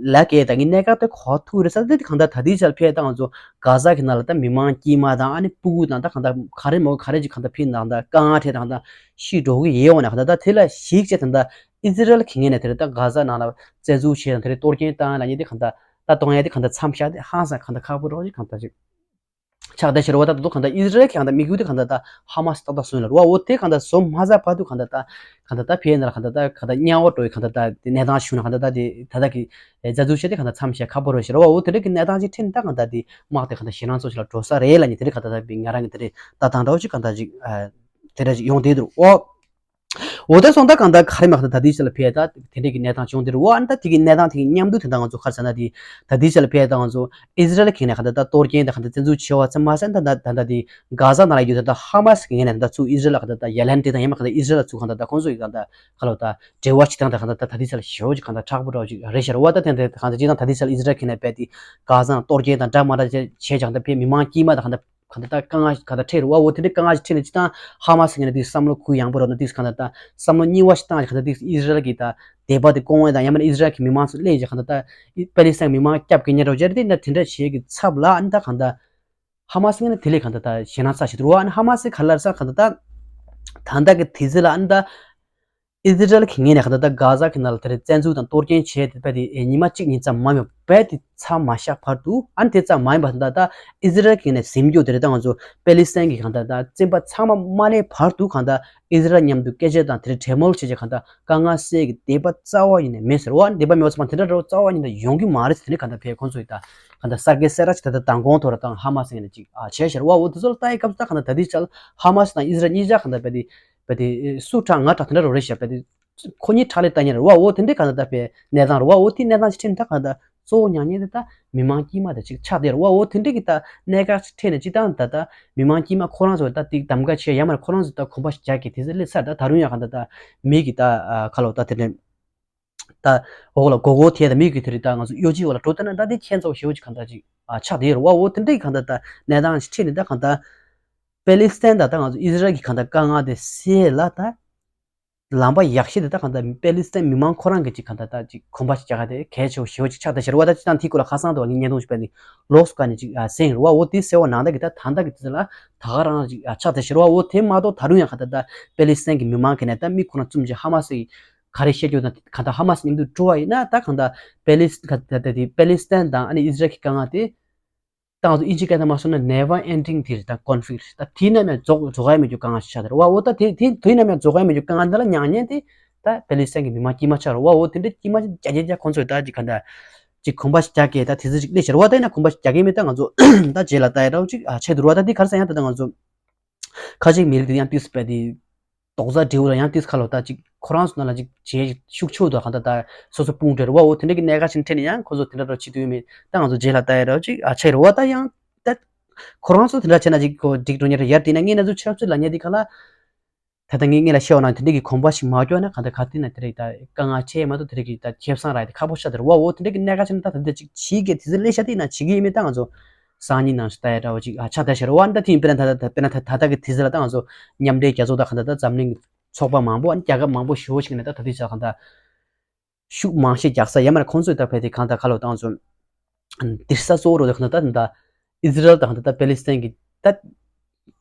ལབ་ཀྱི་ད་ངས་གནད་འགག་དེ་གོ་ཐུབ་རེད་ཟེར། དེ་གང་ལྟར་ད་ལྟའི་ཆར་ཕེ་ད་ང་ཚོ་གྷ་ཟ་གི་ནང་ལ་ད་མི་མང་དཀྱུས་མ་དང་ཨ་ནི་སྤུ་གུ་དང་ད་གང་ལྟར་ག་རེ་མོ་ག་རེ་ཅིག་གང་ལྟར་ཕེ་ནང་ད་དཀའ་ངལ་འཕྲད་ད་གང་ལྟར་ཤི་འགྲོ་གི་ཡོད་པ་ནས་གང་ལྟར་ད་དེ་ལ་གཞིགས་བྱས་ད་ལྟ་ཨི་ཟི་རལ་གྱི་ངོས་ནས་དེ་རེད་ད་གྷ་ཟ་ནང་ལ་བཙན་འཛུལ་བྱས་དང་དེ་རེད་གཏོར་སྐྱོན་བཏང་ལབ་མཁན་དེ་གང་ལྟར་ད་གཏོང་ཡ་དེ་གང་ལྟར་མཚམས་བཞག་དེ་ཧང་སང་གང་ལྟར་ཁག་པོ་རོགས་ཅིག་གང་ལྟར་ཅིག་ཆགས་བསྡད་ཤག་རེད་བ། ད་ད་དུང་གང་ལྟར་ཨི་ཟི་རལ་གྱི་གང་ལྟར་དམིགས་ཡུལ་དེ་གང་ལྟར་ད་ཧ་མ་སི་ཏག་ཏག་བཟུང་ཡོད་ལ་རེད་བ། འོ་དེ་གང་ལྟར་བཟོ་མ་ཚར་བར་དུ་གང་ལྟར་ད་གང་ལྟར་ད་ཕེ་ནང་ལ་གང་ལྟར་ད་གང་ལྟར་དམྱལ་བ་འགྲོ་ཡི་གང་ལྟར་ད་དེ་གནས་སྟངས་བྱུང་ན་གང་ལྟར་ད་དེ་ད་ལྟ་གི་རྫ་འཛུགས་བྱས་དེ་གང་ལྟར་མཚམས་བཞག་ཁག་པོ་རེད་ཤག་རེད་བ། འོ་དེ་འདྲ་གི་གནས་སྟངས་ཅིག་འཕྲད་ནས་ད་གང་ལྟར་དེ་དམག་དེ་གང་ལྟར་ཞེད་སྣང་ཚ་བོ་ཞིག་ལ་འགྲོ་ས་རེད་ལབ་མཁན་དེ་འདྲ་གང་ལྟར་ད་ང་རང་གི་དེ་འདྲ་ལྟ་སྟངས་འདྲ་བོ་ཅིག་གང་ལྟར་ཅིག་དེ་འདྲ་ཅིག་ཡོང་བསྡད་འདུག་འོ། འོ་དེ་སོང་ད་གང་ལྟར་ག་རེ་མ་གང་ལྟར་ད་ལྟའི་ཆ་ལ་ཕེ་ད་དེ་འདྲའི་གི་གནས་སྟངས་བྱུང་དེ་རུ་བ། ཨ་ནི་ད་དེ་གི་གནས་སྟངས་དེ་གི་མཉམ་དུ་དེ་འདྲ་ང་ཚོ་ག་རེ་ཟེར་ན་དེ་ད་ལྟའི་ཆ་ལ་ཕེ་ད་ང་ཚོ་ཨི་ཟི་རལ་གྱི་ནས་གང་ལྟར་ད་གཏོར་སྐྱོན་དང་གང་ལྟར་བཙན་འཛུལ་བྱས་པ་ཙམ་མ་ཟད་ད་ད་ད་ད་དེ་གྷ་ཟ་ནང་ལ་ཡོད་ད་ད་ཧ་མ་སི་གི་ངོས་ནས་ད་ཚུར་ཨི་ཟི་རལ་ལ་གང་ལྟར་ད་ཡ་ལན་སྤྲད་དང་ཡང་མ་གང་ལྟར་ཨི་ཟི་རལ་ལ་ཚུར་གང་ལྟར་ད་ཁོང་ཚོ་ཡི་གང་ལྟར་ག་ལོ་ད་འབྲེལ་བ་བྱེད་སྟངས་ད་གང་ལྟར་ད་ད་ལྟའི་ཆ་ལ་ཞེ་པོ་ཅིག་གང་ལྟར་དྲག་པོ་འདྲ་བོ་ཅིག་རེད་ཤག་རེད་བ། ད་དེ་འདྲ་གང་ལྟར་སྤྱིར་བཏང་ད་ལྟའི་ཆ་ལ་ཨི་ཟི་རལ་གྱི་ནས་རྦད་དེ་གྷ་ཟ་ནང་གཏོར་སྐྱོན་དང་འདྲ་མ་འདྲ་བྱས་བྱས་ཀྱང་ད་ཕེ་མི་མང་དཀྱུས་མ་ད་གང་ལྟར་གང་ལྟར་ད་དཀའ་ངལ་གང་ལྟར་འཕྲད་རུ་བ། འོ་དེ་འདྲའི་དཀའ་ངལ་ཞིག་འཕྲད་ནས་སྤྱིར་བཏང་ཧ་མ་སི་ངོས་ནས་དེ་བསམ་བློ་གུ་ཡངས་པོ་རོགས་ན་དེ་གང་ལྟར་ད་བསམ་བློ་རྙིང་བ་ཞིག་བཏང་ཞིག་གང་ལྟར་དེ་ཨི་ཟི་རལ་གྱི་ད་དད་པ་དེ་སྐོང་བའི་དང་ཡང་མིན་ན་ཨི་ཟི་རལ་གྱི་མི་མང་ཚོ་གླེང་ཞིག་གང་ལྟར་ད་པེ་ལི་སི་ཐན་མི་མང་སྐྱབས་མཁན་རོགས་བྱས་རེད། དེ་འདྲ་དེ་འདྲ་བྱེད་ཀྱི་ཚབ་ལ་ཨ་ནི་ད་གང་ལྟར་ཧ་མ་སི་ངོས་ནས་དེ་ལས་གང་ལྟར་ད་ཞེད་སྣང་ཚ་ཞིག་འདུག་རོགས། ཨ་ནི་ཧ་མ་སི་ག་ལར་ས་གང་ལྟར་ད་ད་ལྟ་གི་དུས་ཚོད་ལ་ཨ་ནི་ད། ཨི་ཟི་རལ་གྱི་ངོས་ནས་གང་ལྟར་ད་གྷ་ཟ་གི་ནང་ལ་དེ་རིང་བཙན་འཛུལ་དང་གཏོར་སྐྱོན་བྱས་ཏེ་རྦད་དེ་ཉི་མ་གཅིག་གཉིས་ཙམ་མ་ཡིན་པར་རྦད་དེ་ཚར་མ་བཞག་བར་དུ། ཨ་ནི་དེ་ཙམ་མ་ཡིན་པར་ད་ལྟ་ཨི་ཟི་རལ་གྱི་ངོས་ནས་ཟིན་རྒྱུ་དེ་རེད། ད་ང་ཚོ་པེ་ལི་སི་ཐན་གྱི་གང་ལྟར་ད་བཙན་པ་ཚང་མ་མ་སླེབས་བར་དུ་གང་ལྟར་ཨི་ཟི་རལ་མཉམ་དུ་སྐད་ཆ་དང་དེ་རིང་གྲོས་མོལ་བྱས་རྗེས་གང་ལྟར་དཀའ་ངལ་སེལ་གྱི་དད་པ་རྩ་བ་ཉིད་ནས་མེད་ཟེར་བ། ཨ་ནི་དད་པ་མེད་པ་ཚང་མ་དེ་འདྲ་འདྲ་བོ་རྩ་བ་ཉིད་ནས་ཡོང་གི་མ་རེད་ཟེར་དེ་རིང་གང་ལྟར་ཕེ་ཁོང་ཚོ་ཡི་ད་གང་ལྟར་གསར་བརྗེ་གསལ་བསྒྲགས་བྱས་ད་ལྟ་མདང་དགོང་ཐོག་ར་དང་ཧ་མ་སི་ངོས་ནས་ཅིག་ཨ་བྱས་ཤར་བ། འོ་དེ་ཚོ་ལ་ལྟ་ཡི་སྐབས་སུ་ད་གང་ལྟར་ད་ལྟའི་ཆར་ཧ་མ་སི་དང་ཨི་ཟི་རལ་གཉིས་ཆ་གང་ལྟར་རྦད་དེ་རྦད་དེ་སུ་དྲག་ང་དྲག་དེ་འདྲ་རོ་རེད་ཤག་རྦད་དེ་ཁོ་གཉིས་དྲག་ལས་ལྟ་ཉེ་རེད་བ། འོ་དེ་འདྲའི་གང་ལྟར་ད་ཕེ་གནས་སྟངས་རེད་བ། འོ་དེ་གནས་སྟངས་ཅིག་འཕྲད་ནས་ད་གང་ལྟར་གཙོ་བོ་མྱ་ངན་དེ་ད་མི་མང་དཀྱུས་མ་དེ་ཅིག་ཆགས་བསྡད་རེད་བ། འོ་དེ་འདྲའི་གི་ད་གནད་འགག་ཅིག་འཕྲད་ནས་སྤྱིར་བཏང་ད་ད་མི་མང་དཀྱུས་མ་ཁོ་རང་ཚོ་ད་ཏིག་གདམ་ག་བྱས་ཡ་མ་རེད། ཁོ་རང་ཚོ་ད་གོམ་པ་ཞིག་རྒྱག་གི་དུས་ཚོད་སླེབས་ཚར། ད་ད་རུང་ཡང་གང་ལྟར་ད་མི་གི་ད་ཁ་ལོ་ད་དེ་འདྲ་ད་འོག་ལ་མགོ་སྐོར་ཐེབས་ད་མི་གི་དེ་རིང་ད་ང་ཚོ་གཡོ་ཇུས་འོག་ལ་འགྲོ་ད་ན་ད་དེ་ཁྱེད་ཚོ་ཞེ་པོ་ཅིག་གང་ལྟར་ཅིག་ཨ་ཆགས་བསྡད་ཡོད་རེད་བ། འོ་དེ་འདྲའི་གང་ལྟར་ད་གནས་སྟངས་ཤིག་འཕྲད་ནས་ད་གང་ལྟར་པེ་ལི་སི་ཐན་དང་ད་ང་ཚོ་ཨི་ཟི་རལ་གྱི་གང་ལྟར་དཀའ་ངལ་དེ་སེལ་ལ་ད་ལམ་པ་ཡག་ཤོས་དེ་ད་གང་ལྟར་པེ་ལི་སི་ཐན་མི་མང་ཁོ་རང་གི་ཅིག་གང་ལྟར་ད་ཅིག་གོམ་པ་ཞིག་རྒྱག་ག་དེ་གལ་ཆེ་བོ་ཞེ་པོ་ཅིག་ཆགས་བསྡད་ཤར་བ། ད་སྤྱིར་བཏང་དེའི་སྐོར་ལ་ཁ་སང་དུ་བ་ངས་བརྙན་ཐུང་ཞིག་སྤེལ་ནས་ལོགས་སུ་བཀར་ནས་ཅིག་ཨ་གསན་ཡོད་རེད་བ། འོ་དེ་གསལ་བ་ནང་ལྟར་གི་ད་ད་ལྟ་གི་དུས་ཚོད་ལ་ད་ག་རང་ཅིག་ཨ་ཆགས་བསྡད་ཤར་བ། འོ་དེ་མ་གཏོགས་ད་རུང་ཡང་གང་ལྟར་ད་པེ་ལི་སི་ཐན་གྱི་མི་མང་གི་ནས་ད་མི་ཁོ་ན་བཙུམ་ཅིག་ཧ་མ་སི་ག་རེ་བཤད་རྒྱུ་ན་གང་ལྟར་ཧ་མ་སི་མཉམ་དུ་འགྲོ་བ་ཡིན་ན་ད་གང་ལྟར་པེ་ལི་སི་ག་ད་ད་དེ་པེ་ལི་སི་ཐན་དང་ཨ་ནི་ཨི་ཟི་རལ་གྱི་དཀའ་ངལ་དེ་ ད་ང་ཚོ་ཨིན་ཇི་སྐད་ནང་མ་སོང་ན་never ending དེ་རེད། ད་conflict ད་དེ་ནམ་ཡང་རྫོགས་རྫོགས་ཡ་མེད་རྒྱུ་དཀའ་ངལ་ཞིག་ཆགས་བསྡད་རེད་བ། འོ་ད་དེ་དེ་དེ་ནམ་ཡང་རྫོགས་ཡ་མེད་རྒྱུ་དཀའ་ངལ་འདི་ལ་མྱ་ངན་དེ་ད་པེ་ལི་སི་ཐན་གྱི་མི་མང་དཀྱུས་མ་ཆགས་རེད་བ། འོ་དེ་འདྲ་དཀྱུས་མ་རྒྱག་རྒྱག་རྒྱག་ཁོང་ཚོས་ད་ཅིག་ག་འདྲ་ཅིག་གོམ་པ་ཞིག་རྒྱག་གི་ད་དེ་ཚོ་ཅིག་སླེབས་ཤག་རེད་བ། ད་ཡིན་ན་གོམ་པ་ཞིག་རྒྱག་གི་མེད། ད་ང་ཚོ་ད་རྗེས་ལ་ལྟ་ཡ་འདྲ་བོ་ཅིག་ཨ་ཆགས་འདུག་རེད་བ། ད་འདི་ག་རེ་ཟེར་ཡང་ད་ད་ང་ཚོ་ཁ་ཅིག་མི་རིགས་དེ་ཡང་ཏིས་པ་དེ་རྡོག་རྩ་འདྲ་བོ་ལ་ཡང་ཏིས་ཁ་ལོ་ད་ཅིག་ཁོ་རང་ཚོ་ནང་ལ་ཅིག་བྱེད་ཤུགས་ཆེ་བོ་དང་གང་ལྟར་ད་སོ་སོ་དཔུང་སྦྲེལ་རེད་བ། འོ་དེ་འདྲ་གི་གནད་འགག་ཅིག་འཕྲད་ནས་ཡང་ཁོ་ཚོ་དེ་འདྲ་འདྲ་བོ་བྱེད་ཐུབ་ཡོད་མེད་ད་ང་ཚོ་རྗེས་ལ་ལྟ་ཡ་འདྲ་བོ་ཅིག་ཨ་ཆགས་རེད་བ། ད་ཡང་ད་ཁོ་རང་ཚོ་དེ་འདྲ་བྱས་ན་ཅིག་ཁོ་འགྲིག་འགྲོ་ཉེ་རེད། ཡར་དེ་ན་ངས་ན་ཚོ་ཆབ་སྲིད་ལ་ཉེ་དེ་ག་ལ། ད་ལྟ་ངས་ངས་ལ་བཤད་པ་ནང་དེ་འདྲ་གི་གོམ་པ་ཞིག་མ་རྒྱག་ན་གང་ལྟར་ག་དུས་ན་དེ་རིགས་ད་དཀའ་ངལ་ཆེ་མ་གཏོགས་དེ་རིགས་ཀྱི་ད་ཁེ་བཟང་རག་ཡ་དེ་ཁག་པོ་ཤ་སྟེར་བ། འོ་དེ་འདྲ་གི་གནད་འགག་ཆེ་ན་ད་ད་ལྟ་ཅིག་བྱེད་ཀྱི་དེ་ཚོ་ལས་ཤ་དེ་ན་བྱེད་ཀྱི་ཡིན་མིན་ད་ང་ཚོ་སང་ཉིན་ནང་ཞིག་ལྟ་ཡ་འདྲ་བོ་ཅིག་ཨ་ཆགས་བསྡད་ཤག་རེད་བ། ད་དེ་ཡིན་དཔེར་ན་ད་ད་དཔེར་ན་ད་ད་ལྟ་གི་དུས་ཚོད་ལ་ད་ང་ཚོ་མཉམ་འབྲེལ་རྒྱལ་ཚོགས་དང་གང་ལྟར་ད་འཛམ་གླིང་གི་ཚོགས་པ་མང་པོ་ཨ་ནི་རྒྱལ་ཁབ་མང་པོ་ཞེ་པོ་ཞིག་ནས་ད་ད་དུས་ཚོད་གང་ལྟར་ཤུགས་མང་ཤས་རྒྱག་ས་ཡ་མ་རེད། ཁོང་ཚོས་ད་བལ་དེ་གང་ལྟར་ག་ལོ་ད་ང་ཚོ་འདིར་ས་གཙོ་བོ་རོ་དེ་གང་ལྟར་ད་ད་ད་ཨི་ཛི་རལ་དང་ད་ད་པེ་ལི་སི་ཐན་གྱི་ད་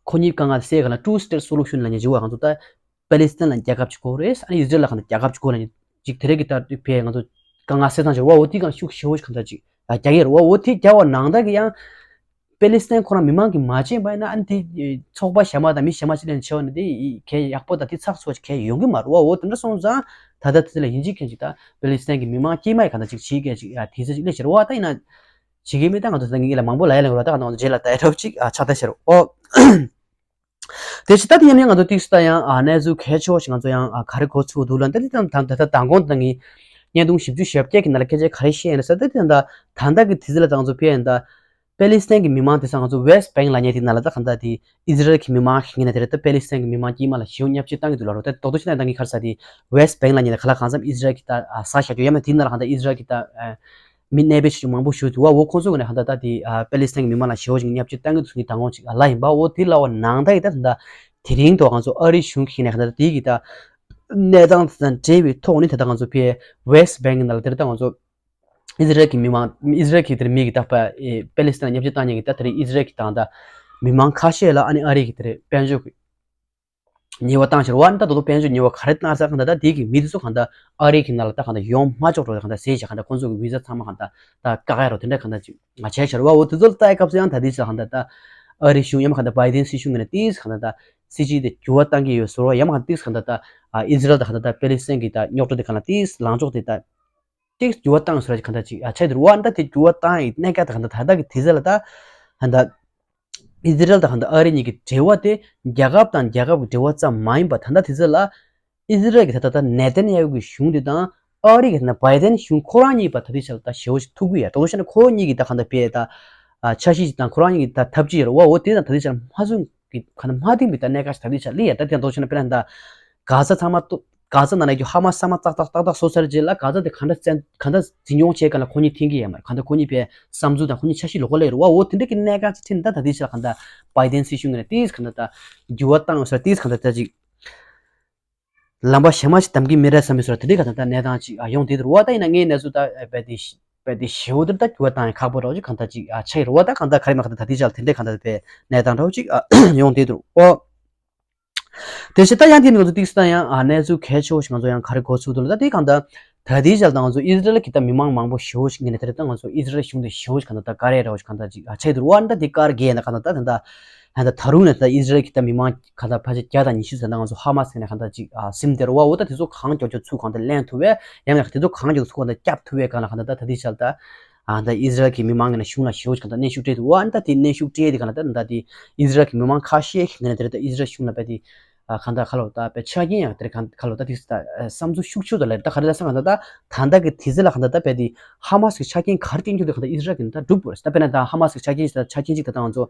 ཁོ་གཉིས་དཀའ་ངལ་སེལ་ག་ལ་two state solution ལ་ཉེ་ཇི་བ་ང་ཚོ་ད་པེ་ལི་སི་ཐན་ལ་རྒྱལ་ཁབ་ཅིག་དགོས་རེད། ཨ་ནི་ཨི་ཛི་རལ་ལ་གང་ལྟར་རྒྱལ་ཁབ་ཅིག་དགོས་རེད། ཅིག་དེ་རེད་གི་ད་བལ་ང་ཚོ་དཀའ་ངལ་སེལ་སྟངས་ཅིག་བ། འོ་དེ་གང་ཤུགས་ཞེ་པོ་ཞིག་གང་ལྟར་ཅིག་རྒྱག་གི་རེད་བ། འོ་དེ་རྒྱག་པ་ནང་ད་གི་ཡང་པེ་ལི་སི་ཐན་ཁོ་རང་མི་མང་གིས་མ་བྱས་པ་ཡིན་ན་ཨ་ནི་དེ་ཚོགས་པ་གཞན་པ་དང་མི་གཞན་པ་ཞིག་ལ་ནི་ཆེ་བ་ནི་དེ་གལ་ཡག་པོ་དང་དེ་ཚགས་ཚུད་པ་ཞིག་གལ་ཡོང་གི་མ་རེད་བ། འོ་དེ་འདྲ་སོང་ཙང་ད་ལྟ་དེ་ཚོ་ལ་ཡིན་གཅིག་མཁན་གཅིག་ད་པེ་ལི་སི་ཐན་གྱི་མི་མང་དཀྱུས་མ་ཡི་གང་ལྟར་ཅིག་བྱེད་མཁན་ཅིག་ཡ་དེ་ཚོ་ཅིག་སླེབས་ཤག་རེད་བ། ད་ཡིན་ན་བྱེད་ཀྱི་མེད་ད་ང་ཚོ་ད་ངས་ལ་མང་པོ་ལ་ཡ་ལ་ཡོད་ར། ད་ག་ང་ཚོ་རྗེས་ལ་ལྟ་ཡ་འདྲ་བོ་ཅིག་ཨ་ཆགས་བསྡད་ཤག་རེད་ཨོ། དེ་ཕྱི་ད་དེ་ཡང་ཡང་ང་ཚོ་ཏིག་སུ་ད་ཡང་ཨ་གནས་ཚུལ་གལ་ཆེ་བ་ཞིག་ང་ཚོ་ཡང་ཨ་ག་རེ་གོ་ཚུགས་འདུག་ལ། ད་དེ་ད་ད་ད་མདང་དགོང་ད་ངས་བརྙན་ཐུང་བཞི་བཅུ་ཞེ་བརྒྱད་ཀྱི་ནང་ལ་སྐད་ཆ་ག་རེ་བཤད་ཡིན་ལ་ཟེར་ད་དེ་ད་ད་ལྟ་གི་དུས་ཚོད་ལ་ད་ང་ཚོ་ཕེ་ཡིན་ད་པེ་ལི་སི་ཐན་གྱི་མི་མང་དེ་ཚོ་ང་ཚོ་ཝེ་སི་བེང་ལ་ཉེ་དེ་ནང་ལ་ད་ག་ད་དེ་ཨི་ཛི་རལ་གྱི་མི་མང་ཞིག་ཡིན་ན་དེ་རེད། ད་པེ་ལི་སི་ཐན་གྱི་མི་མང་དཀྱུས་མ་ལ་ཞེ་པོ་བརྙས་བཅོས་བཏང་གི་འདུག་ལ་རོ། ད་རྡོག་རྡོག་ཕྱི་ནང་ད་ངས་ག་རེ་ཟེར་དེ་ཝེ་སི་བེང་ལ་ཉེ་ད་ག་ལ་གང་འཚམ་ཨི་ཛི་རལ་གྱི་ད་ས་བཞག་རྒྱུ་ཡ་མ་དེ་ནང་ལ་གང་ད་ཨི་ཛི་རལ་གྱི་ད་མི་གནས་པའི་ཆེ་ཆུང་མང་པོ་ཞིག་འདུག་བ། འོ་ཁོང་ཚོ་གི་ནས་གང་ལྟར་ད་དེ་ཨ་པེ་ལི་སི་ཐན་གྱི་མི་མང་ལ་ཞེ་པོ་ཅིག་བརྙས་བཅོས་བཏང་གི་འདུག་ཟེར་ནས་དང་པོ་ཅིག་ཨ་ལབ་ཡིན་པ། འོ་དེ་ལབ་པ་ནང་ལྟར་གྱི་ད་ད་དེ་རིང་ཐོག་ང་ཚོ་ཨ་རིའི་གཞུང་གིས་ནས་གང་ལྟར་དེ་གི་ད་གནས་སྟངས་དེ་དང་འབྲེལ་བའི་ཐོག་ནས་ད་ལྟ་ང་ཚོ་ཕའི་ཝེ་སི་བེང་གི་ནང་ལ་དེར་ད་ང་ཚོ་ཨི་ཟི་རལ་གྱི་མི་མང་ཨི་ཟི་རལ་གྱི་དེར་མི་གི་ད་ཕ་པེ་ལི་སི་ཐན་ལ་བརྙས་བཅོས་བཏང་མཁན་གྱི་ད་དེར་ཨི་ཟི་རལ་གྱི་དང་ད་མི་མང་ཁ་ཤས་ལ་ཨ་ནི་ཨ་རི་གི་དེར་དཔལ་འབྱོར་གྱི་ཉེས་པ་བཏང་ཕྱིར་བ་ནི་ད་དོ་དོ་དཔལ་འབྱོར་ཉེས་པ་ག་རེ་བཏང་ས་གང་ལྟར་ད་དེ་གི་མི་དེ་ཚོ་གང་ལྟར་ཨ་རི་གི་ནང་ལ་ད་གང་ལྟར་ཡོང་མ་ཆོག་འགྲོ་གང་ལྟར་ཟེར་བྱས་གང་ལྟར་ཁོང་ཚོ་གི་ཝི་ཟ་ཚང་མ་གང་ལྟར་ད་བཀག་ཡ་རོ་དེ་འདྲ་གང་ལྟར་ཅིག་ང་བྱས་ཕྱིར་བ། འོ་དེ་ཚོ་ལ་ལྟ་ཡ་སྐབས་སུ་ཡང་ད་དེ་ཚོ་གང་ལྟར་ད་ཨ་རི་གཞུང་ཡང་མ་གང་ལྟར་བའི་ཏིན་སྲིད་གཞུང་གི་ནས་ཏིས་གང་ལྟར་ད་སྲིད་ཇུས་དེ་འགྱུར་བ་བཏང་གི་ཡོད་ཟེར་བ་ཡང་མ་གང་ཏིས་གང་ལྟར་ད་ཨི་ཟི་རལ་དང་གང་ལྟར་ད་པེ་ལི་སི་ཐན་གི་ད་རྙོག་དྲ་དེ་གང་ལ་ཏིས་ལངས་ཕྱོགས་དེ་ད་ཏིག་འགྱུར་བ་བཏང་ཟེར་བ་ཅིག་གང་ལྟར་ཅིག་ཨ་ཆགས་འདུག་བ། ད་དེ་འགྱུར་བ་བཏང་ཡི་གནད་འགག་ད་གང་ལྟར་ད་ལྟ་གི་དུས་ཚོད་ལ་ད་གང་ལྟར་ཨི་ཟི་རལ་དང་གང་ལྟར་ཨ་རི་གཉིས་ཀྱི་འབྲེལ་བ་དེ་རྒྱལ་ཁབ་དང་རྒྱལ་ཁབ་ཀྱི་འབྲེལ་བ་ཙམ་མ་ཡིན་པར་ད་ལྟ་དུས་ཚོད་ལ་ཨི་ཟི་རལ་གྱི་ད་ལྟ་ད་ནེ་ཐན་ཡ་ཧུ་གི་གཞུང་དེ་དང་ཨ་རི་གི་ད་ལྟ་བའི་ཏན་གཞུང་ཁོ་རང་གཉིས་བར་ད་ལྟའི་ཆར་ལ་ད་ཞེ་པོ་ཞིག་ཐུག་གི་ཡོད། དོ་ཞེ་ན་ཁོ་གཉིས་ཀྱི་ད་གང་ལྟར་བས་ད་ཨ་འཆར་གཞི་ཞིག་དང་ཁོ་རང་གཉིས་ཀྱི་ད་ཐབས་ཇུས་ཡོད་རེད་བ། འོ་དེ་དང་ད་ལྟའི་ཆར་མ་བཟུང་གི་གང་ལྟར་མ་མཐུན་པའི་ད་གནད་འགག་ཞིག་ད་ལྟའི་ཆར་སླེབས་ཡ། ད་དེ་དོ་ཞེ་ན་དཔེར་ན་ད་གྷ་ས་ཚང་མ་གཏོ་གྷ་ས་ནང་ལ་རྒྱུ་ཧ་མ་ས་མ་ཏག་ཏག་ཏག་ཏག་བཟོ་ཚར་རྗེས་ལ་གྷ་ས་དེ་ག་འདྲ་བཙན་ག་འདྲ་འཛིན་སྐྱོང་བྱེད་ག་ལ་ཁོ་གཉིས་འཐེན་གི་ཡོད་མ་རེད། ག་འདྲ་ཁོ་གཉིས་པའི་བསམ་ཚུལ་དང་ཁོ་གཉིས་འཆར་གཞི་ལོགས་ཀ་སླེབས་རེད་བ། འོ་དེ་འདྲ་གི་གནད་འགག་ཅིག་འཕྲད་ནས་ད་ད་ལྟའི་ཆར་གང་ལྟར་བའི་ཏན་སྲིད་གཞུང་གི་ནས་ཏིས་གང་ལྟར་ད་འགྱུར་བ་བཏང་ཡོད་ས་ཏིས་གང་ལྟར་ད་ཅིག་ལམ་པ་གཞན་མ་ཞིག་འདམ་གི་མི་རེད་བསམ་པའི་བཟོ་འདྲ་དེ་འདྲའི་གང་ལྟར་ད་གནས་སྟངས་ཅིག་ཨ་ཡོང་བསྡད་འདུག་བ། ད་ཡིན་ན་ངའི་གནས་ཚུལ་ད་བས་དེ་བས་དེ་ཞེ་པོ་དེར་ད་འགྱུར་བ་བཏང་ཡང་ཁག་པོ་རེད་བ་ཅིག་གང་ལྟར་ཅིག་ཨ་ཆགས་ཡོད་རེད་བ། ད་གང་ལྟར་ག་རེ་མ་གང་ལྟར་ད་ལྟའི་ཆར་དེ་འདྲའི་གང་ལྟར་བས་གནས་སྟངས་འདྲ་བོ་ཅིག་ཨ་ཡོང་བསྡད་འདུག་ཨོ། དེ་བཞིན་ད་ཡང་དེ་ནི་ང་ཚོ་ཏིག་སི་ད་ཡང་ཨ་གནས་ཚུལ་གལ་ཆེ་བོ་ཞིག་ང་ཚོ་ཡང་ག་རེ་གོ་ཚུལ་འདུག་ལ། ད་དེ་གང་ལྟར་ད་ལྟའི་ཆར་ད་ང་ཚོ་ཨི་ཟི་རལ་གྱི་ད་མི་མང་མང་པོ་ཞེ་པོ་ཞིག་ངེས་ནས་དེ་རེད། ད་ང་ཚོ་ཨི་ཟི་རལ་གཞུང་དེ་ཞེ་པོ་ཞིག་གང་ལྟར་ད་དཀའ་རེ་རེ་བོ་ཞིག་གང་ལྟར་ཅིག་ཨ་ཆགས་འདུག་བ། ད་དེ་དཀར་རྒྱས་ན་གང་ལྟར་ད་ད་ད་ད་ད་རུང་ནས་ད་ཨི་ཟི་རལ་གྱི་ད་མི་མང་གང་ལྟར་ཕལ་ཆེར་བརྒྱ་དང་ཉི་ཤུ་ཙམ་ད་ང་ཚོ་ཧ་མ་སི་ནས་གང་ལྟར་ཅིག་ཨ་སིམ་དེ་རེད་བ། འོ་ད་དེ་ཚོ་གང་མགྱོགས་མགྱོགས་ཚུར་གང་ལྟར་ལེན་ཐུབ་བས་ཡང་ན་དེ་ཚོ་གང་མགྱོགས་ཚུར་གང་ལྟར་བསྐྱབ་ཐུབ་བས་གང་ལ་གང་ལྟར་ད་ད་ལྟའི་ཆར་ད། ཨ་ད་ཨི་ཟི་རལ་གྱི་མི་མང་གི་ནས་གཞུང་ལ་ཞེ་པོ་ཅིག་གང་ལྟར་གནོན་ཤུགས་སྤྲད་འདུག་བ། ཨ་ད་དེ་གནོན་ཤུགས་སྤྲད་དེ་གང་ལྟར་ད་ད་དེ་ཨི་ཟི་རལ་གྱི་མི་མང་ཁ་ཤས་ཤིག་ནས་དེར་ད་ཨི་ཟི་རལ་གཞུང་ལ་བས་དེ་ཨ་གང་ལྟར་ཁ་ལོ་ད་བས་ཆ་རྐྱེན་ཡང་དེར་གང་ཁ་ལོ་ད་དེ་ད་བསམ་ཚུལ་ཤུགས་ཆེ་ད་ལ་ད་ག་རེ་ལ་ས་གང་ལྟར་ད་ད་ད་གི་དེ་ཚེ་ལ་གང་ལྟར་ད་བས་དེ་ཧ་མ་སི་གི་ཆ་རྐྱེན་ག་རེ་བསྟན་རྒྱུ་དེ་གང་ལྟར་ཨི་ཟི་རལ་གྱི་ད་སྒྲུབ་དགོས་རེད། ད་དཔེར་ན་ད་ཧ་མ་སི་གི་ཆ་རྐྱེན་ཞིག་ད་ཆ་རྐྱེན་ཅིག་ད་ད་ང་ཚོ་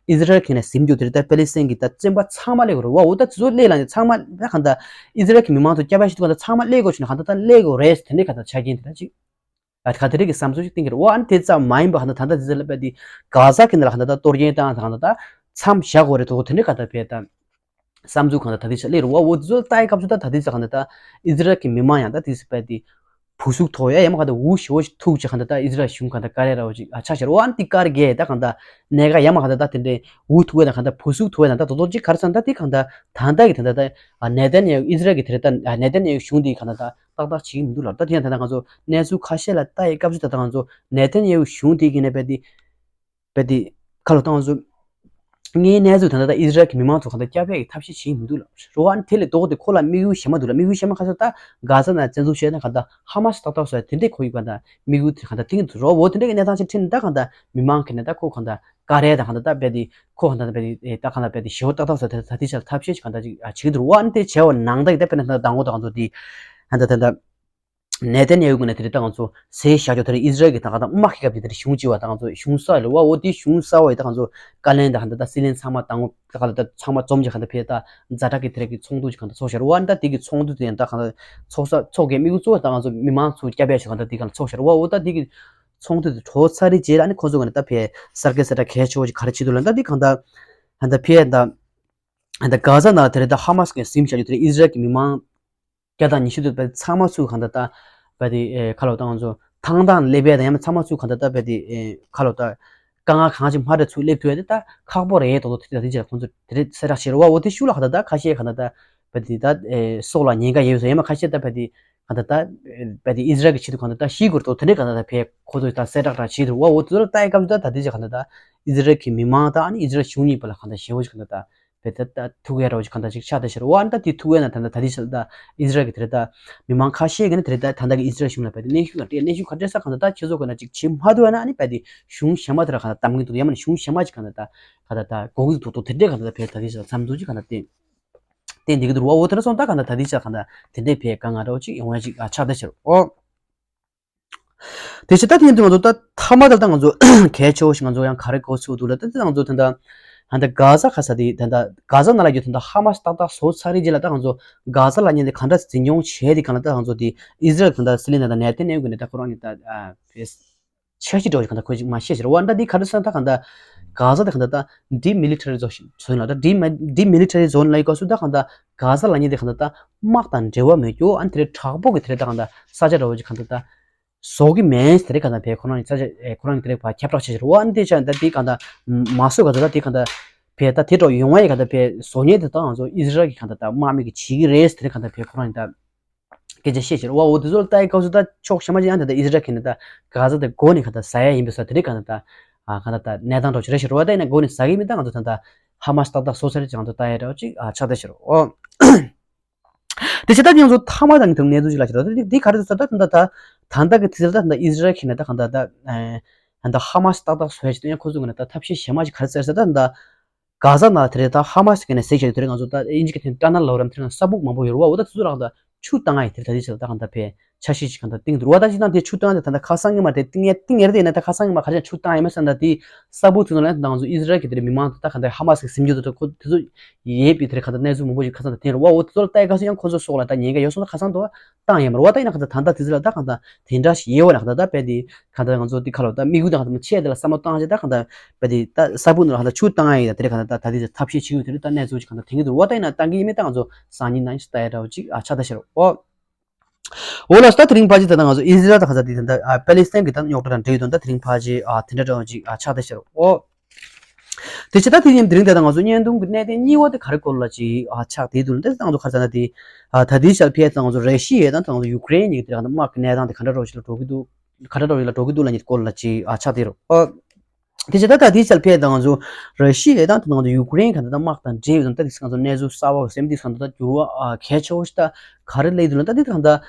ཨི་ཟི་རལ་གྱི་ནས་ཟིན་རྒྱུ་དེ་ད་པེ་ལི་སི་ཐན་གྱི་ད་བཙོན་པ་ཚང་མ་སླེབས་དགོས་རེད་བ། འོ་ད་དེ་ཚོ་སླེབས་ལ་ནས་ཚང་མ་ད་གང་ལྟར་ཨི་ཟི་རལ་གྱི་མི་མང་ཚོ་སྐྱབས་ཡ་ཞིག་ད་གང་ལྟར་ཚང་མ་སླེབས་དགོས་ཞུ་ན་གང་ལྟར་ད་སླེབས་དགོས་རེད། དེ་འདྲའི་གང་ལྟར་ཆ་རྐྱེན་དེ་ད་ཅིག་ཨ་ག་དེ་རིགས་ཀྱི་བསམ་ཚུལ་ཞིག་བསྟན་གྱི་རེད། འོ་ཨ་ནི་དེ་ཙམ་མ་ཡིན་པ་ཧ་ན་ད་ལྟ་དེ་ཚོ་ལ་བས་དེ་གྷ་ཟ་གི་ནང་ལ་ཧ་ན་ད་གཏོར་སྐྱོན་བཏང་ད་ཧ་ན་ད་མཚམས་བཞག་དགོས་རེད་དོ། དེ་འདྲའི་ག་ད་བས་ད་བསམ་ཚུལ་གང་ད་ད་དེ་ཆ་སླེབས་རེད་བ། འོ་དེ་ཚོ་ལ་ལྟ་ཡི་སྐབས་སུ་ད་ད་དེ་ཚོ་ཧ་ན་ད་ཨི་ཟི་རལ་གྱི་མི་མང་ཡང་ད་དེ་ཚོ་བས་དེ་བུ་ཟུག་ཐོག་ཡ་ཡ་མ་ག་ད་འུ་ཞོ་ཞིག་ཐུག་ཅིག་ཧ་ན་ད་ཨི་ཟི་རལ་གཞུང་ག་ད་ཀ་རེ་ར་བ་ཅིག་ཨ་ཆ་ཤར་བ་ཨ་ནི་དེ་ཀར་གས་ད་ག་ད་ནས་ག་ཡ་མ་ག་ད་ད་དེ་འདྲའི་འུ་ཐུག་ཡ་ད་ག་ད་བུ་ཟུག་ཐོག་ཡ་ད་ད་དོ་དོ་ཅིག་ག་རེ་ས་ད་དེ་ག་ད་ད་ད་གི་དེ་ད་ད་ནེ་ཐན་ཡ་ཧུ་ཨི་ཟི་རལ་གྱི་དེ་རེད། ད་ནེ་ཐན་ཡ་ཧུ་གཞུང་དེ་ག་ད་ད། ཏག་ཏག་བྱེད་ཀྱི་མི་འདུག་ལབ། ད་དེ་ཡང་ད་ལྟ་ང་ཚོ་གནས་ཚུལ་ཁ་ཤས་ལ་ལྟ་ཡི་སྐབས་སུ་ད་ལྟ་ང་ཚོ་ནེ་ཐན་ཡ་ཧུ་གཞུང་དེ་གི་ནས་བས་དེ་བས་དེ་ ཁ་ལོ་བཏང་ཚོ། ངའི་གནས་ཚུལ་ད་ལྟ་ད་ཨི་ཟི་རལ་གྱི་མི་མང་ཚོ་གང་ལྟར་སྐྱབས་ཡག་གི་ཐབས་ཤེས་བྱེད་ཀྱི་མི་འདུག་ལབ་རེད་བ། དེ་ལས་ལྡོག་སྟེ་ཁོ་ལ་དམིགས་ཡུལ་གཞན་མ་འདུག་ལ། དམིགས་ཡུལ་གཞན་མ་ག་ཚོད་ད་གྷ་ཛ་ནང་བཙན་འཛུལ་བྱས་ན་གང་ལྟར་ཧ་མ་སི་ཏག་ཏག་བཟོ་ཡ་དེ་འདྲས་ཁོ་ཡི་གང་ལྟར་དམིགས་ཡུལ་དེ་གང་ལྟར་འཐེན་གྱི་འདུག་རོ། འོ་དེ་འདྲས་ཀྱི་གནས་སྟངས་ཅིག་འཕྲད་ན་ད་གང་ལྟར་མི་མང་གི་ནས་ད་ཁོ་གང་ལྟར་བཀའ་རེ་དང་གང་ལྟར་ད་རྦད་དེ་ཁོ་གང་ལྟར་རྦད་དེ་ད་གང་ལྟར་རྦད་དེ་ཞེ་པོ་ཏག་ཏག་བཟོ་ད་ད་དེ་ཆ་ཐབས་ཤེས་ཅིག་གང་ལྟར་ཅིག་བྱེད་ཀྱི་འདུག་རོ། ཨ་ནི་དེ་བྱས་པ་ནང་ད་ཡི་ད་དཔེར་ན་ད་ལྟ་མདང་དགོང་ད་གང་ཚོ་དེ་ད་ལྟ་ད་ལྟ། ནེ་ཐན་ཡ་ཧུ་གི་ནས་དེ་རིང་ད་ང་ཚོ་ཟས་བཞག་ཆོག་དེ་རིང་ཨི་ཟི་རལ་གྱི་ད་ག་ད་དམག་གི་སྐབས་དེ་དེ་རིང་གཞུང་གཅིག་བ་ད་ང་ཚོ་གཞུང་གསར་ལ་བ་འོ་དེ་གཞུང་གསར་བ་ཡི་ད་ང་ཚོ་བཀའ་བློན་ད་ག་ད་ད་སྲིད་བློན་ཚང་མ་དང་ད་ག་ད་ད་ཚང་མ་འཛོམས་ཀྱི་ག་ད་ཕེ་ད་ཛ་དྲག་གི་དེ་རིང་གི་ཚོགས་འདུ་ཅིག་ག་ད་ཚོགས་ཤར་བ་ད་དེ་གི་ཚོགས་འདུ་དེ་ཡང་ད་ག་ད་ཚོགས་ས་ཚོགས་ཀྱི་དམིགས་ཡུལ་གཙོ་བོ་ད་ང་ཚོ་མི་མང་ཚོ་སྐྱབས་ཡ་ཞིག་ག་ད་དེ་ག་ད་ཚོགས་ཤར་བ་འོ་ད་དེ་གི་ཚོགས་འདུ་དེ་གྲོལ་ཚར་རེད་རྗེས་ལ་ཨ་ནི་ཁོ་ཚོ་ག་ད་ད་ཕེ་གསར་སྐལ་གསལ་བསྒྲགས་གལ་ཆེ་བོ་ཅིག་ག་རེ་བྱེད་འདུག་ལ་ད་དེ་ག་ད་ད་ཕེ་ད་ད་ག་ཛ་ནང་དེ་རིང་ད་ཧ་མ་སི་གི་ཟིན་བཞག་རྒྱུ་དེ་རིང་ཨི་ཟི་རལ་གྱི་མི་མང་བརྒྱ་དང་ཉི་ཤུ་དུ་བས་ཚང་མ་ཚུར་གང་ལྟར་ད་བས་དེ་ཁ་ལོ་བཏང་ཚོ་ཐང་ཐང་སླེབས་ཡས་དང་ཡང་མིན་ཚང་མ་ཚུར་གང་ལྟར་ད་བས་དེ་ཁ་ལོ་ད་དཀའ་ངལ་གང་ཅིག་མ་འདྲ་ཚུར་སླེབས་ཐུབ་ཡས་དེ་ད་ཁག་པོ་རེད་དོ་དོ་དེ་ད་དེ་ཅིག་ཁོང་ཚོ་དེ་རེད་གསལ་བསྒྲགས་བྱེད་རོགས་འོ་དེ་ཤུགས་ལ་གང་ལྟར་ད་ཁ་ཤས་གང་ལྟར་ད་བས་དེ་ད་སྲོག་ལ་ཉེན་ཁ་ཡོད་ཟེར་ཡང་མིན་ཁ་ཤས་ད་བས་དེ་གང་ལྟར་ད་བས་དེ་ཨི་ཟི་རལ་གྱི་ཆེད་དུ་གང་ལྟར་ད་ཤི་དགོས་དོ་དེ་འདྲས་གང་ལྟར་ད་བས་ཁོ་ཚོ་ད་གསལ་བསྒྲགས་རང་བྱེད་དུ་འོ་འོ་དེ་ཚོ་ལ་ད་ཡི་སྐབས་སུ་ད་ད་དེ་ཅིག་གང་ལྟར་ད་ཨི་ཟི་རལ་གྱི་མི་མང་ད་ཨ་ནི་ཨི་ཟི་རལ་གཞུང་གཉིས་བར་ལ་གང་ལྟར་ཞེ་བོ་ཅིག་གང་ལྟར་ད། བས་ད་ད་ཐུག་ཡ་རོ་ཅིག་གང་ལྟར་ཅིག་ཆགས་བསྡད་ཤག་རོ། ཨ་ནི་ད་དེ་ཐུག་ཡ་ན་ད་ལྟ་ད་ལྟའི་ཆར་ད་ཨི་ཟི་རལ་གྱི་དེ་རེད་ད་མི་མང་ཁ་ཤས་ཀྱིས་ནི་དེ་རེད་ད་ད་ལྟ་གི་ཨི་ཟི་རལ་གཞུང་ལ་བས་ད་གནོན་ཤུགས་ག་འདྲ་གནོན་ཤུགས་ག་འདྲ་ས་གང་ལྟར་ད་ཁྱེད་ཚོ་ག་ན་ཅིག་བྱེད་མ་ཐུབ་ཡ་ན་ཨ་ནི་བས་ད་གཞུང་གཞན་མ་དེ་ལ་གང་ལྟར་བདམས་གི་འདུག་ཡ་མ་ནི་གཞུང་གཞན་མ་ཅིག་གང་ལྟར་ད་ག་ད་ད་གོ་གི་འདུག་འདུག་དེ་འདྲས་གང་ལྟར་བས་ད་ལྟའི་ཆར་མཚམས་འཛུགས་ཅིག་གང་ལྟར་བསྟན་བསྟན་འདི་གི་འདུག་རོ། འོ་དེ་ར་སོང་ད་གང་ལྟར་ད་ལྟའི་ཆར་གང་ལྟར་དེ་འདྲས་བས་དཀའ་ངལ་རོ་ཅིག་ཡོང་ཡ་ཅིག་ཆགས་བསྡད་ཤག་རོ། དེ་བྱས་ད་དེ་ཡིན་དུས་ང་ཚོ་ད་མཐའ་མ་ད་ལྟ་ང་ཚོ་གལ་ཆེ་བོ་ཞིག་ང་ཚོ་ཡང་ག་རེ་གོ་ཚུལ་འདུག་ལ་ད་ལྟ་ང་ཚོ་ད་ལྟ་ད་ལྟ་གྷ་ཟ་ཁ་ས་དེ་ད་ལྟ་གྷ་ཟ་ནང་ལ་ཡོད་ད་ལྟ་ཧ་མ་སི་ཏག་ཏག་བཟོ་ཚར་རེད་རྗེས་ལ་ད་ང་ཚོ་གྷ་ཟ་ལ་ཉེ་དེ་ག་འདྲ་འཛིན་སྐྱོང་བྱས་དེ་གང་ལ་ད་ང་ཚོ་དེ་ཨི་ཟི་རལ་ད་ལྟ་སྲིད་བློན་ད་ལྟ་ནེ་ཐན་ཡ་ཧུ་གི་ནས་ད་ཁོ་རང་གི་ད་ཕེས་འཆར་གཞི་འདྲ་བོ་ཞིག་གང་ལྟ་ཁོས་ཅིག་མ་བཤད་ཟེར་བ་འདྲ་འདི་ག་རེ་ཟེར་ན་ད་གང་ལྟ་གྷ་ཟ་དེ་གང་ལྟ་ད་ཌི་མི་ལི་ཊ་རི་ཛོན་ཞིག་ཟོན་ལ་ད་ཌི་མི་ཌི་མི་ལི་ཊ་རི་ཛོན་ལ་ཡི་ག་སུ་ད་གང་ལྟ་གྷ་ཟ་ལ་ཉེ་དེ་གང་ལྟ་ད་དམག་དང་འབྲེལ་བ་མེད་རྒྱུ་ཨ་ནི་དེ་རེད་དྲག་པོ་གི་དེ་རེད་ད་གང་ལྟ་ས་ཆ་འདྲ་བོ་ཅིག་གང་ལྟ་ད། བཟོ་གི་མེད་དེ་རེད་གང་ལྟ་བས་ཁོ་རང་ནི་ས་ཆ་ཨེ་ཁོ་རང་ནི་དེ་རེད་བ་ཁྱབ་བསྒྲགས་བྱེད་ཀྱི་རེད་བ། ཨ་ནི་དེ་ཆ་ད་དེ་གང་ལྟ་མ་བཟོ་ག་ཚོད་ད་དེ་གང་ལྟ་བས་ད་དེ་འདྲ་ཡོང་བ་ཡི་གང་ལྟ་བས་བཟོ་མཁན་དེ་དག་ང་ཚོ་ཨི་ཟི་རལ་གྱི་གང་ལྟ་ད་དམག་མི་གི་བྱེད་ཀྱི་རེད་དེ་རེད་གང་ལྟ་བས་ཁོ་རང་ནི་ད་སྐད་ཆ་བཤད་ཀྱི་རེད་བ། འོ་དེ་ཚོ་ལ་ལྟ་ཡི་སྐབས་སུ་ད་ཕྱོགས་གཞན་པ་ཅིག་ཡང་དེ་ལྟ་ཨི་ཟི་རལ་གྱི་ནི་ད་གྷ་ཟ་དེ་མགོ་ནས་གང་ལྟ་ཟ་ཡ་ཡིན་པས་ས་དེ་རེད་གང་ལྟ་ད་གང་ལྟ་ད་གནས་སྟངས་འདྲ་བོ་ཅིག་རེད་ཤི་རེད་བ། ད་ཡིན་ན་མགོ་ནས་ཟ་གི་མིན་ད་ང་ཚོ་ད་ད་ཧ་མ་སི་ཏག་ཏག་སོ་སོ་རེ་ཅིག་ང་ཚོ་ལྟ་ཡ་འདྲ་བོ་ཅིག་ཆགས་བསྡད་ཤི་རེད་བ། དེ་བྱས་ད་ང་ཚོ་མཐའ་མ་དང་ཐོག་གནས་ཚུལ་ཞིག་ལ་ཞིག་རོགས། དེ་ག་རེ་ཟེར་ད་ད་ད་ད་ད་ལྟ་གི་དུས་ཚོད་ད་ད་ཨི་ཟི་རལ་གྱི་ནས་ད་གང་ད་ད་ད་ཧ་མ་སི་ཏག་ཏག་བཟོ་ཡ་ཞིག་ཏུ་ཡང་ཁོ་ཚོ་གི་ནས་ད་ཐབས་ཤེས་གཞན་མ་ཞིག་ག་རེ་ཟེར་ཟེར་ད་ད་གྷ་ཟ་ནང་དེ་རེད་ད་ཧ་མ་སི་གི་ནས་ཟེར་བྱས་དེ་རེད། ང་ཚོ་ད་ཨིན་ཇི་གི་ཐེངས་ཊ་ནལ་ལབ་རམ་དེ་རེད་ས་སྦུག་མང་པོ་ཡོད་རེད་བ། འོ་ད་དེ་ཚོ་རང་ད་ཆུ་བཏང་ཡ་དེ་ད་དེ་ཆ་ད་གང་ད་ཕེ་འཆར་གཞི་ཞིག་གང་ལྟར་བཏིང་འདུག་བ། ད་ཅི་ད་དེ་ཆུ་བཏང་ཡ་དེ་ད་ལྟ་ཁ་སང་གི་མ་དེ་བཏིང་ཡ་བཏིང་ཡ་རེད་དེ་ཡིན་ན་ད་ཁ་སང་གི་མ་ག་རེ་ཆུ་བཏང་ཡ་མ་ཟེར་ན་དེ་ས་སྦུག་ཚུན་ལ་ད་ང་ཚོ་ཨི་ཟི་རལ་གྱི་དེ་རེད་མི་མང་ད་ད་ག་འདྲ་ཧ་མ་སི་གི་ཟིན་རྒྱུ་ད་ད་ཁོ་དེ་ཚོ་ཡོད་པའི་དེ་རེད་ག་འདྲ་གནས་ཚུལ་མང་པོ་ཞིག་ཁ་སང་ད་བཏིང་རེད་བ། འོ་དེ་ཚོ་ལ་ལྟ་ཡ་ག་སོ་ཡང་ཁོ་ཚོ་སོགས་ལ་ད་ཉེན་ཁ་ཡོད་སོང་ད་ཁ་སང་དུ་བཏང་ཡ་མ་རེད་བ། ད་ཡིན་ན་ག་འདྲ་ད་ད་ལྟ་དེ་ཚོ་ལ་ད་ག་འདྲ་དེ་འདྲ་ཞིག་ཡོད་བ་ན་ག་འདྲ་ད་དཔེ་དེ་ག་འདྲ་ང་ཚོ་དེ་ཁ་ལོ་ད་དམིགས་ཡུལ་ད་ག་འདྲ་ཆེ་དེ་ལ་བསམ་བློ་བཏང་བྱས་ད་ག་འདྲ་དཔེ་དེ་ད་ས་སྦུག་ནང་ལ་ག་འདྲ་ཆུ་བཏང་ཡ་ཡིན་ད་དེ་རེད་ག་འདྲ་ད་ད་དེ་ཚོ་ཐབས་ཤེས་བྱེད་ཡོད་དེ་རེད། ད་གནས་ཚུལ་ཞིག་ག་འདྲ་དེ་གི་འདུག་བ། ད་ཡིན་ན་བཏང་གི་ཡིན་མིན་ད་ང་ཚོ་སང་ཉིན་གནངས་ཉིན་ལྟ་ཡ་འདྲ་བོ་ཅིག་ཨ་ཆགས་ད་ཤེར་འོ། འོ་ལགས་སོ། ད་དེ་རིང་ཕལ་ཆེར་ད་ལྟ་ང་ཚོ་ཨི་ཟི་རལ་དང་ག་ས་དེ་ད་ལྟ་ཨ་པེ་ལི་སི་ཐན་གྱི་ད་རྙོག་དྲ་དང་འབྲེལ་ཡོད་དོན་ད་དེ་རིང་ཕལ་ཆེར་ཨ་དེ་འདྲ་འདྲ་བོ་ཅིག་ཨ་ཆགས་ད་ཤེར་འོ། དེ་བྱས་ད་དེ་ཡིན་དེ་རིང་ད་ལྟ་ང་ཚོ་བརྙན་ཐུང་གི་གནད་དོན་གཉིས་པ་དེ་ག་རེ་སྐོར་ལ་ཅིག་ཨ་ཆགས་དེ་འདུག་ལ། ད་ང་ཚོ་ག་རེ་ཟེར་ན་དེ་ཨ་ད་དེའི་ཞལ་ཕྱེ་ད་ང་ཚོ་ར་ཤི་ཡ་དང་ད་ང་ཚོ་ཡུཀ་རེན་གཉིས་ཀྱི་དེ་ག་ད་དམག་གི་གནས་སྟངས་དེ་ག་འདྲ་འདྲ་བོ་ཞིག་ལ་འགྲོ་གི་འདུག་ག་འདྲ་འདྲ་བོ་ཞིག་ལ་འགྲོ་གི་འདུག་ལ་གཉིས་སྐོར་ལ་ཅིག་ཨ་ཆགས་དེ་རེད་འོ། དེ་བྱས་ད་ད་དེའི་ཞལ་ཕྱེ་ད་ང་ཚོ་ར་ཤི་ཡ་དང་ད་ང་ཚོ་ཡུཀ་རེན་ག་ད་ད་དམག་དང་འབྲེལ་ཡོད་དང་ད་དེ་ང་ཚོ་གནས་ཚུལ་གསར་བ་གི་སེམས་དེ་ག་ད་ད་འགྱུར་བ་ཨ་གལ་ཆེ་བོ་ཞིག་ད་ག་རེ་སླེབས་འདུག་ལ། ད་དེ་ག་ད་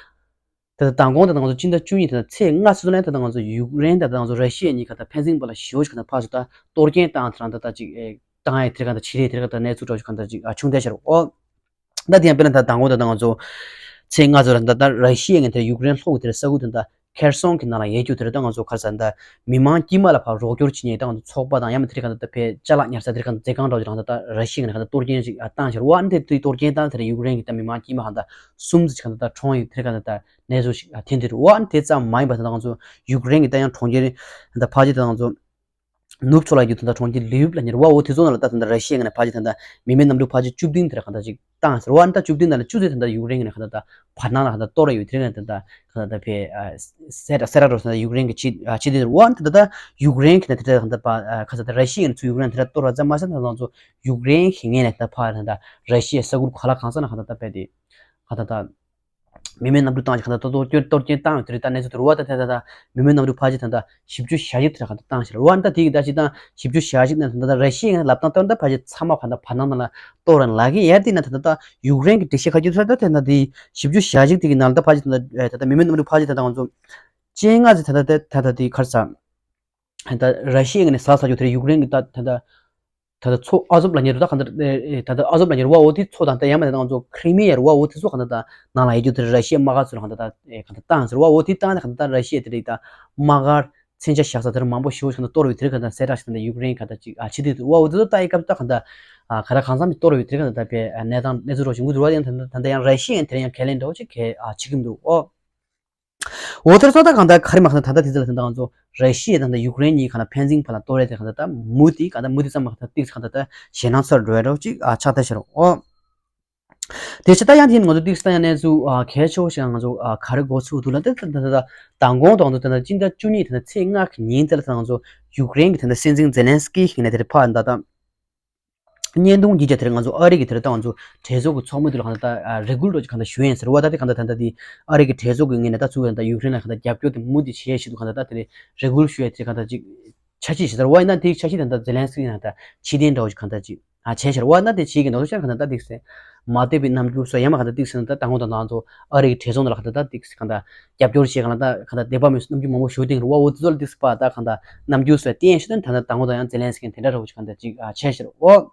ད་ད་མདང་དགོང་ད་ད་ང་ཚོ་སྤྱི་ཟླ་བཅུ་གཉིས་ད་ད་ཚེས་ལྔ་ཚོད་ལ་ད་ད་ང་ཚོ་ཡུཀ་རེན་ད་ད་ང་ཚོ་ར་ཤི་ཡ་གཉིས་ག་ད་ཕན་ཚུན་བར་ལ་ཞེ་བོ་ཞིག་ག་ད་ཕར་ཚུར་ད་གཏོར་སྐྱོན་བཏང་དེ་རང་ད་ད་ཅིག་ཨེ་བཏང་ཡ་དེ་ག་ད་ཕྱི་རེད་དེ་ག་ད་གནས་ཚུལ་འདྲ་བོ་ཞིག་ག་ད་ཅིག་ཨ་བྱུང་བསྡད་ཤག་འོ། ད་དེ་ཡང་དཔེར་ན་ད་དང་པོ་ད་ད་ང་ཚོ་ཚེས་ལྔ་ཚོ་ལ་ད་ད་ར་ཤི་ཡ་ངན་དེ་ཡུཀ་རེན་ལྷོ་གི་དེར་ས་ཁུལ་དེ་ད་ཁེར་སོང་གི་ནང་ལ་ཡོད་རྒྱུ་དེར་ད་ང་ཚོ་ག་རེ་ཟེར་ད་མི་མང་དཀྱུས་མ་ལ་ཕར་རོགས་སྐྱོར་བྱེད་མཁན་ད་ང་ཚོ་ཚོགས་པ་དང་ཡང་མིན་དེ་རིང་ག་ད་ད་ཕེ་ཅ་ལག་ཉར་ས་དེ་རིང་ག་ད་མཛད་ཁང་འདྲ་བོ་ཅིག་རང་ད་ད་ར་ཤི་ཡ་ངན་ག་ད་གཏོར་སྐྱོན་ཅིག་བཏང་ཤར་བ། ཨ་ནི་དེ་དུས་གཏོར་སྐྱོན་བཏང་དེར་ཡུཀ་རེན་གི་ད་མི་མང་དཀྱུས་མ་ག་ད་གསུམ་ཙམ་ཅིག་ག་ད་ད་གྲོངས་ཡོད་དེ་རིང་ག་ད་ད་གནས་ཚུལ་ཞིག་འཐེན་དེ་རུ་བ། ཨ་ནི་དེ་ཙམ་མ་ཡིན་པ་ད་ད་ང་ཚོ་ཡུཀ་རེན་གི་ད་ཡང་གྲོང་ཁྱེར་ད་ཕལ་ཆེར་ད་ང་ཚོ་ནུབ་ཕྱོགས་ལ་ཡོད་དེ་འདྲ་གྲོང་ཁྱེར་ལི་ཝིབ་ལ་ཉེ་བ་འོ་དེ་ཚོ་ནང་ལ་ད་དེ་འདྲ་ར་ཤི་ཡ་ངན་ཕལ་ཆེར་ད་ལྟ་མི་མེད་གནམ་གྲུ་ཕལ་ཆེར་བཅུ་བདུན་དེ་འདྲ་གང་འདྲ་ཅིག་བཏང་ཟེར་བ། ཨ་ནི་ད་བཅུ་བདུན་ནང་ལ་བཅུ་ཚོད་ད་ལྟ་ཡུཀ་རེན་གི་ནས་གང་འདྲ་ད་བར་སྣང་ལ་གང་འདྲ་གཏོར་ཡོད་དེ་རིང་ནས་ད་ལྟ་གང་འདྲ་ད་ཕེ་སེ་ར་སེ་ར་འགྲོ་ས་ད་ཡུཀ་རེན་གི་ཕྱི་ཕྱི་དེ་འདྲ་བ། ཨ་ནི་ད་ད་ཡུཀ་རེན་གི་ནས་དེ་འདྲ་གང་འདྲ་པ་ཁ་ས་ད་ར་ཤི་ཡ་ངན་ཚུར་ཡུཀ་རེན་དེ་འདྲ་གཏོར་བ་ཙམ་མ་ཟད་ད་ང་ཚོ་ཡུཀ་རེན་གི་ངན་ནས་ད་ཕར་ད་ར་ཤི་ཡ་ས་ཁུལ་ག་ལ་གང་ས་ན་གང་འདྲ་ད་ཕེ་དེ་གང་འདྲ་ད། མི་མེད་གནམ་གྲུ་བཏང་ཞིག་གང་ལྟར་གཏོར་སྐྱོན་གཏོར་སྐྱོན་བཏང་ཡོད་དེ་རེད། ད་གནས་ཚུལ་དེ་རུ་བ་ད་ད་ད་ད་མི་མེད་གནམ་གྲུ་ཕལ་ཆེར་ད་ད་བཞི་བཅུ་ཞེ་གཅིག་དེ་གང་ལྟར་བཏང་ཞིག་རེད་བ། ད་དེ་གི་ད་ཅི་ད་བཞི་བཅུ་ཞེ་གཅིག་ནས་ད་ད་ད་ར་ཤི་ཡའི་ལབ་སྟངས་ལྟར་ད་ཕལ་ཆེར་ཚང་མ་གང་ལྟར་བར་སྣང་ནང་ལ་གཏོར་ར་ལག་གི་ཡར་དེ་ན་ད་ད་ད་ཡུཀ་རེན་གི་སྒྲིག་གཞི་ཁ་རྒྱུ་ད་ད་དེ་ན་དེ་བཞི་བཅུ་ཞེ་གཅིག་དེ་གི་ནང་ལ་ད་ཕལ་ཆེར་ད་ད་ད་ད་མི་མེད་གནམ་གྲུ་ཕལ་ཆེར་ད་ད་ང་ཚོ་སྤྱན་སྔ་ཚེ་ད་ད་ད་ད་དེ་གར་ས་ད་ར་ཤི་ཡའི་ངོས་ནས་ཟ་ས་རྒྱུ་དེ་རེད། ཡུཀ་རེན་གི་ད་ད་ད། ད་ལྟ་མཚོ་ཨ་ཟོབ་ལབ་མཁན་རེད། ད་གང་ལྟར་ཨེ་ཨེ་ད་ལྟ་ཨ་ཟོབ་ལབ་མཁན་རེད་བ། འོ་དེ་མཚོ་དང་ད་ཡང་མ་དེ་ང་ཚོ་ཁི་རི་མི་ཡ་རེད་བ། འོ་དེ་ཚོ་གང་ལྟར་ད་ནང་ལ་ཡོད་རྒྱུ་དེ་ར་ཤི་ཡའི་དམག་སྒར་ཚོ་ལ་གང་ལྟར་ད་ཨེ་གང་ལྟར་བཏང་ཟེར་བ། འོ་དེ་བཏང་ནས་གང་ལྟར་ད་ར་ཤི་ཡ་དེ་རིགས་ད་དམག་སྒར་མཚོན་ཆ་བཞག་ས་དེར་མང་པོ་ཞེ་པོ་ཞིག་གང་ལྟར་གཏོར་བའི་དེ་རིགས་གང་ལྟར་གསལ་བསྒྲགས་ཞིག་ད་ལྟ་ཡུཀ་རེན་གང་ལྟར་ཅིག་ཨ་བྱེད་དུས་འདུག་བ། འོ་དེ་ཚོ་ལྟ་ཡི་སྐབས་ད་གང་ལྟར་ཨ་ག་ར་གང་འཚམ་ཞིག་གཏོར་བའི་དེ་རིགས་གང་ལྟར་ད་དཔེ་ཨ་གནས་སྟངས་གནས་ཚུལ་རོ་ཞིག་འགོ་འཛུགས་བ། ཡང་ད་ལྟ་ད་ལྟ་ཡང་ར་ཤི་ཡ་དེར་ཡང་ཁས་ལེན་འདྲ་བོ་ཅིག་གས་ཨ་བྱེད་ཀྱི་མི་འདུག་ཨོ། འོ་དེར་སོང་ད་གང་ལྟར་ག་རེ་མ་གང་ལྟར་ད་ལྟ་དེ་ཚོ་ལ་དེ་འདྲ་ང་ཚོ་ར་ཤི་ཡ་དང་ད་ཡུཀ་རེན་གཉིས་གང་ལྟར་ཕན་ཚུན་བར་ལ་གཏོར་རེས་དེ་གང་ལྟར་ད་མུ་མཐུད་གང་ལྟར་མུ་མཐུད་ཙམ་མ་གང་ལྟར་ཏིག་གང་ལྟར་ད་ཞེད་སྣང་ཚ་རུ་འགྲོ་ཡ་འདྲ་བོ་ཅིག་ཨ་ཆགས་བསྡད་ཤག་རོ། འོ། དེ་ཕྱི་ད་ཡང་དེ་ང་ཚོ་ཏིག་ད་ཡང་གནས་ཚུལ་ཨ་གལ་ཆེ་བོ་ཞིག་ང་ཚོ་ཨ་ག་རེ་འགོ་ཚུགས་འདུག་ལ། ད་ད་ད་ད་མདང་དགོང་དང་ད་ད་སྤྱི་ཟླ་བཅུ་གཉིས་ད་ད་ཚེས་ལྔ་གི་ཉིན་དེ་ལ་ད་ང་ཚོ་ཡུཀ་རེན་གི་ད་ད་སྲིད་འཛིན་ཛེ་ལན་སི་ཀི་ཡིན་ན་དེར་ཕར་ད་ད། བརྙན་ཐུང་གི་ཆ་དེར་ང་ཚོ་ཨ་རི་གི་དེར་ད་ང་ཚོ་གྲོས་ཚོགས་ཀྱི་ཚོགས་མི་དེ་ལ་གང་ལྟར་ད་རེ་སྐུལ་འདྲ་བོ་ཅིག་གང་ལྟར་ཞུ་ཡིན་ཟེར་བ། ད་དེ་གང་ལྟར་ད་ལྟ་དེ་ཨ་རི་གི་གྲོས་ཚོགས་ཀྱི་ངོས་ནས་ད་ཚུར་ད་ཡུཀ་རེན་ལ་གང་ལྟར་རྒྱབ་སྐྱོར་དེ་མུ་མཐུད་བྱེད་བཞིན་འདུག་གང་ལྟར་ད་དེ་རེ་སྐུལ་ཞུ་ཡ་དེ་གང་ལྟར་ཅིག་འཆར་གཞི་ཞིག་ཟེར་བ་ཡིན་ན། དེའི་འཆར་གཞི་དེ་ད་ཛེ་ལན་སི་ཀི་ཡིན་ན་ད་ཕྱིར་འཐེན་འདྲ་བོ་ཅིག་གང་ལྟར་ཅིག་ཨ་བྱས་ཟེར་བ་ན། དེ་བྱེད་ཀྱི་འདུག་ཤག་གང་ལྟར་ད་ཏིག་སེ་མ་བསྡད་པའི་རྣམ་འགྱུར་སོགས་ཡང་མ་གང་ལྟར་ཏིག་སེ་ད་ད་དགོང་དང་ད་ང་ཚོ་ཨ་རི་གི་གྲོས་ཚོགས་ནང་ལ་གང་ལྟར་ད་ཏིག་སེ་གང་ལྟར་རྒྱབ་སྐྱོར་བྱེད་གང་ལྟར་ད་གང་ལྟར་དད་པ་མེད་རྣམ་འགྱུར་མང་པོ་ཞུ་བསྡད་རེད་བ། འོ་དེ་ཚོ་ལ་ཏིག་སེ་པ་ད་གང་ལྟར་རྣམ་འགྱུར་སོགས་བསྟན་ཤེས་དོན་ད་ད་དགོང་དང་ཡང་ཛེ་ལན་སི་ཀི་དེ་འདྲ་འདྲ་བོ་ཅིག་གང་ལྟར་ཅིག་ཨ་བྱས་ཟེར་བ།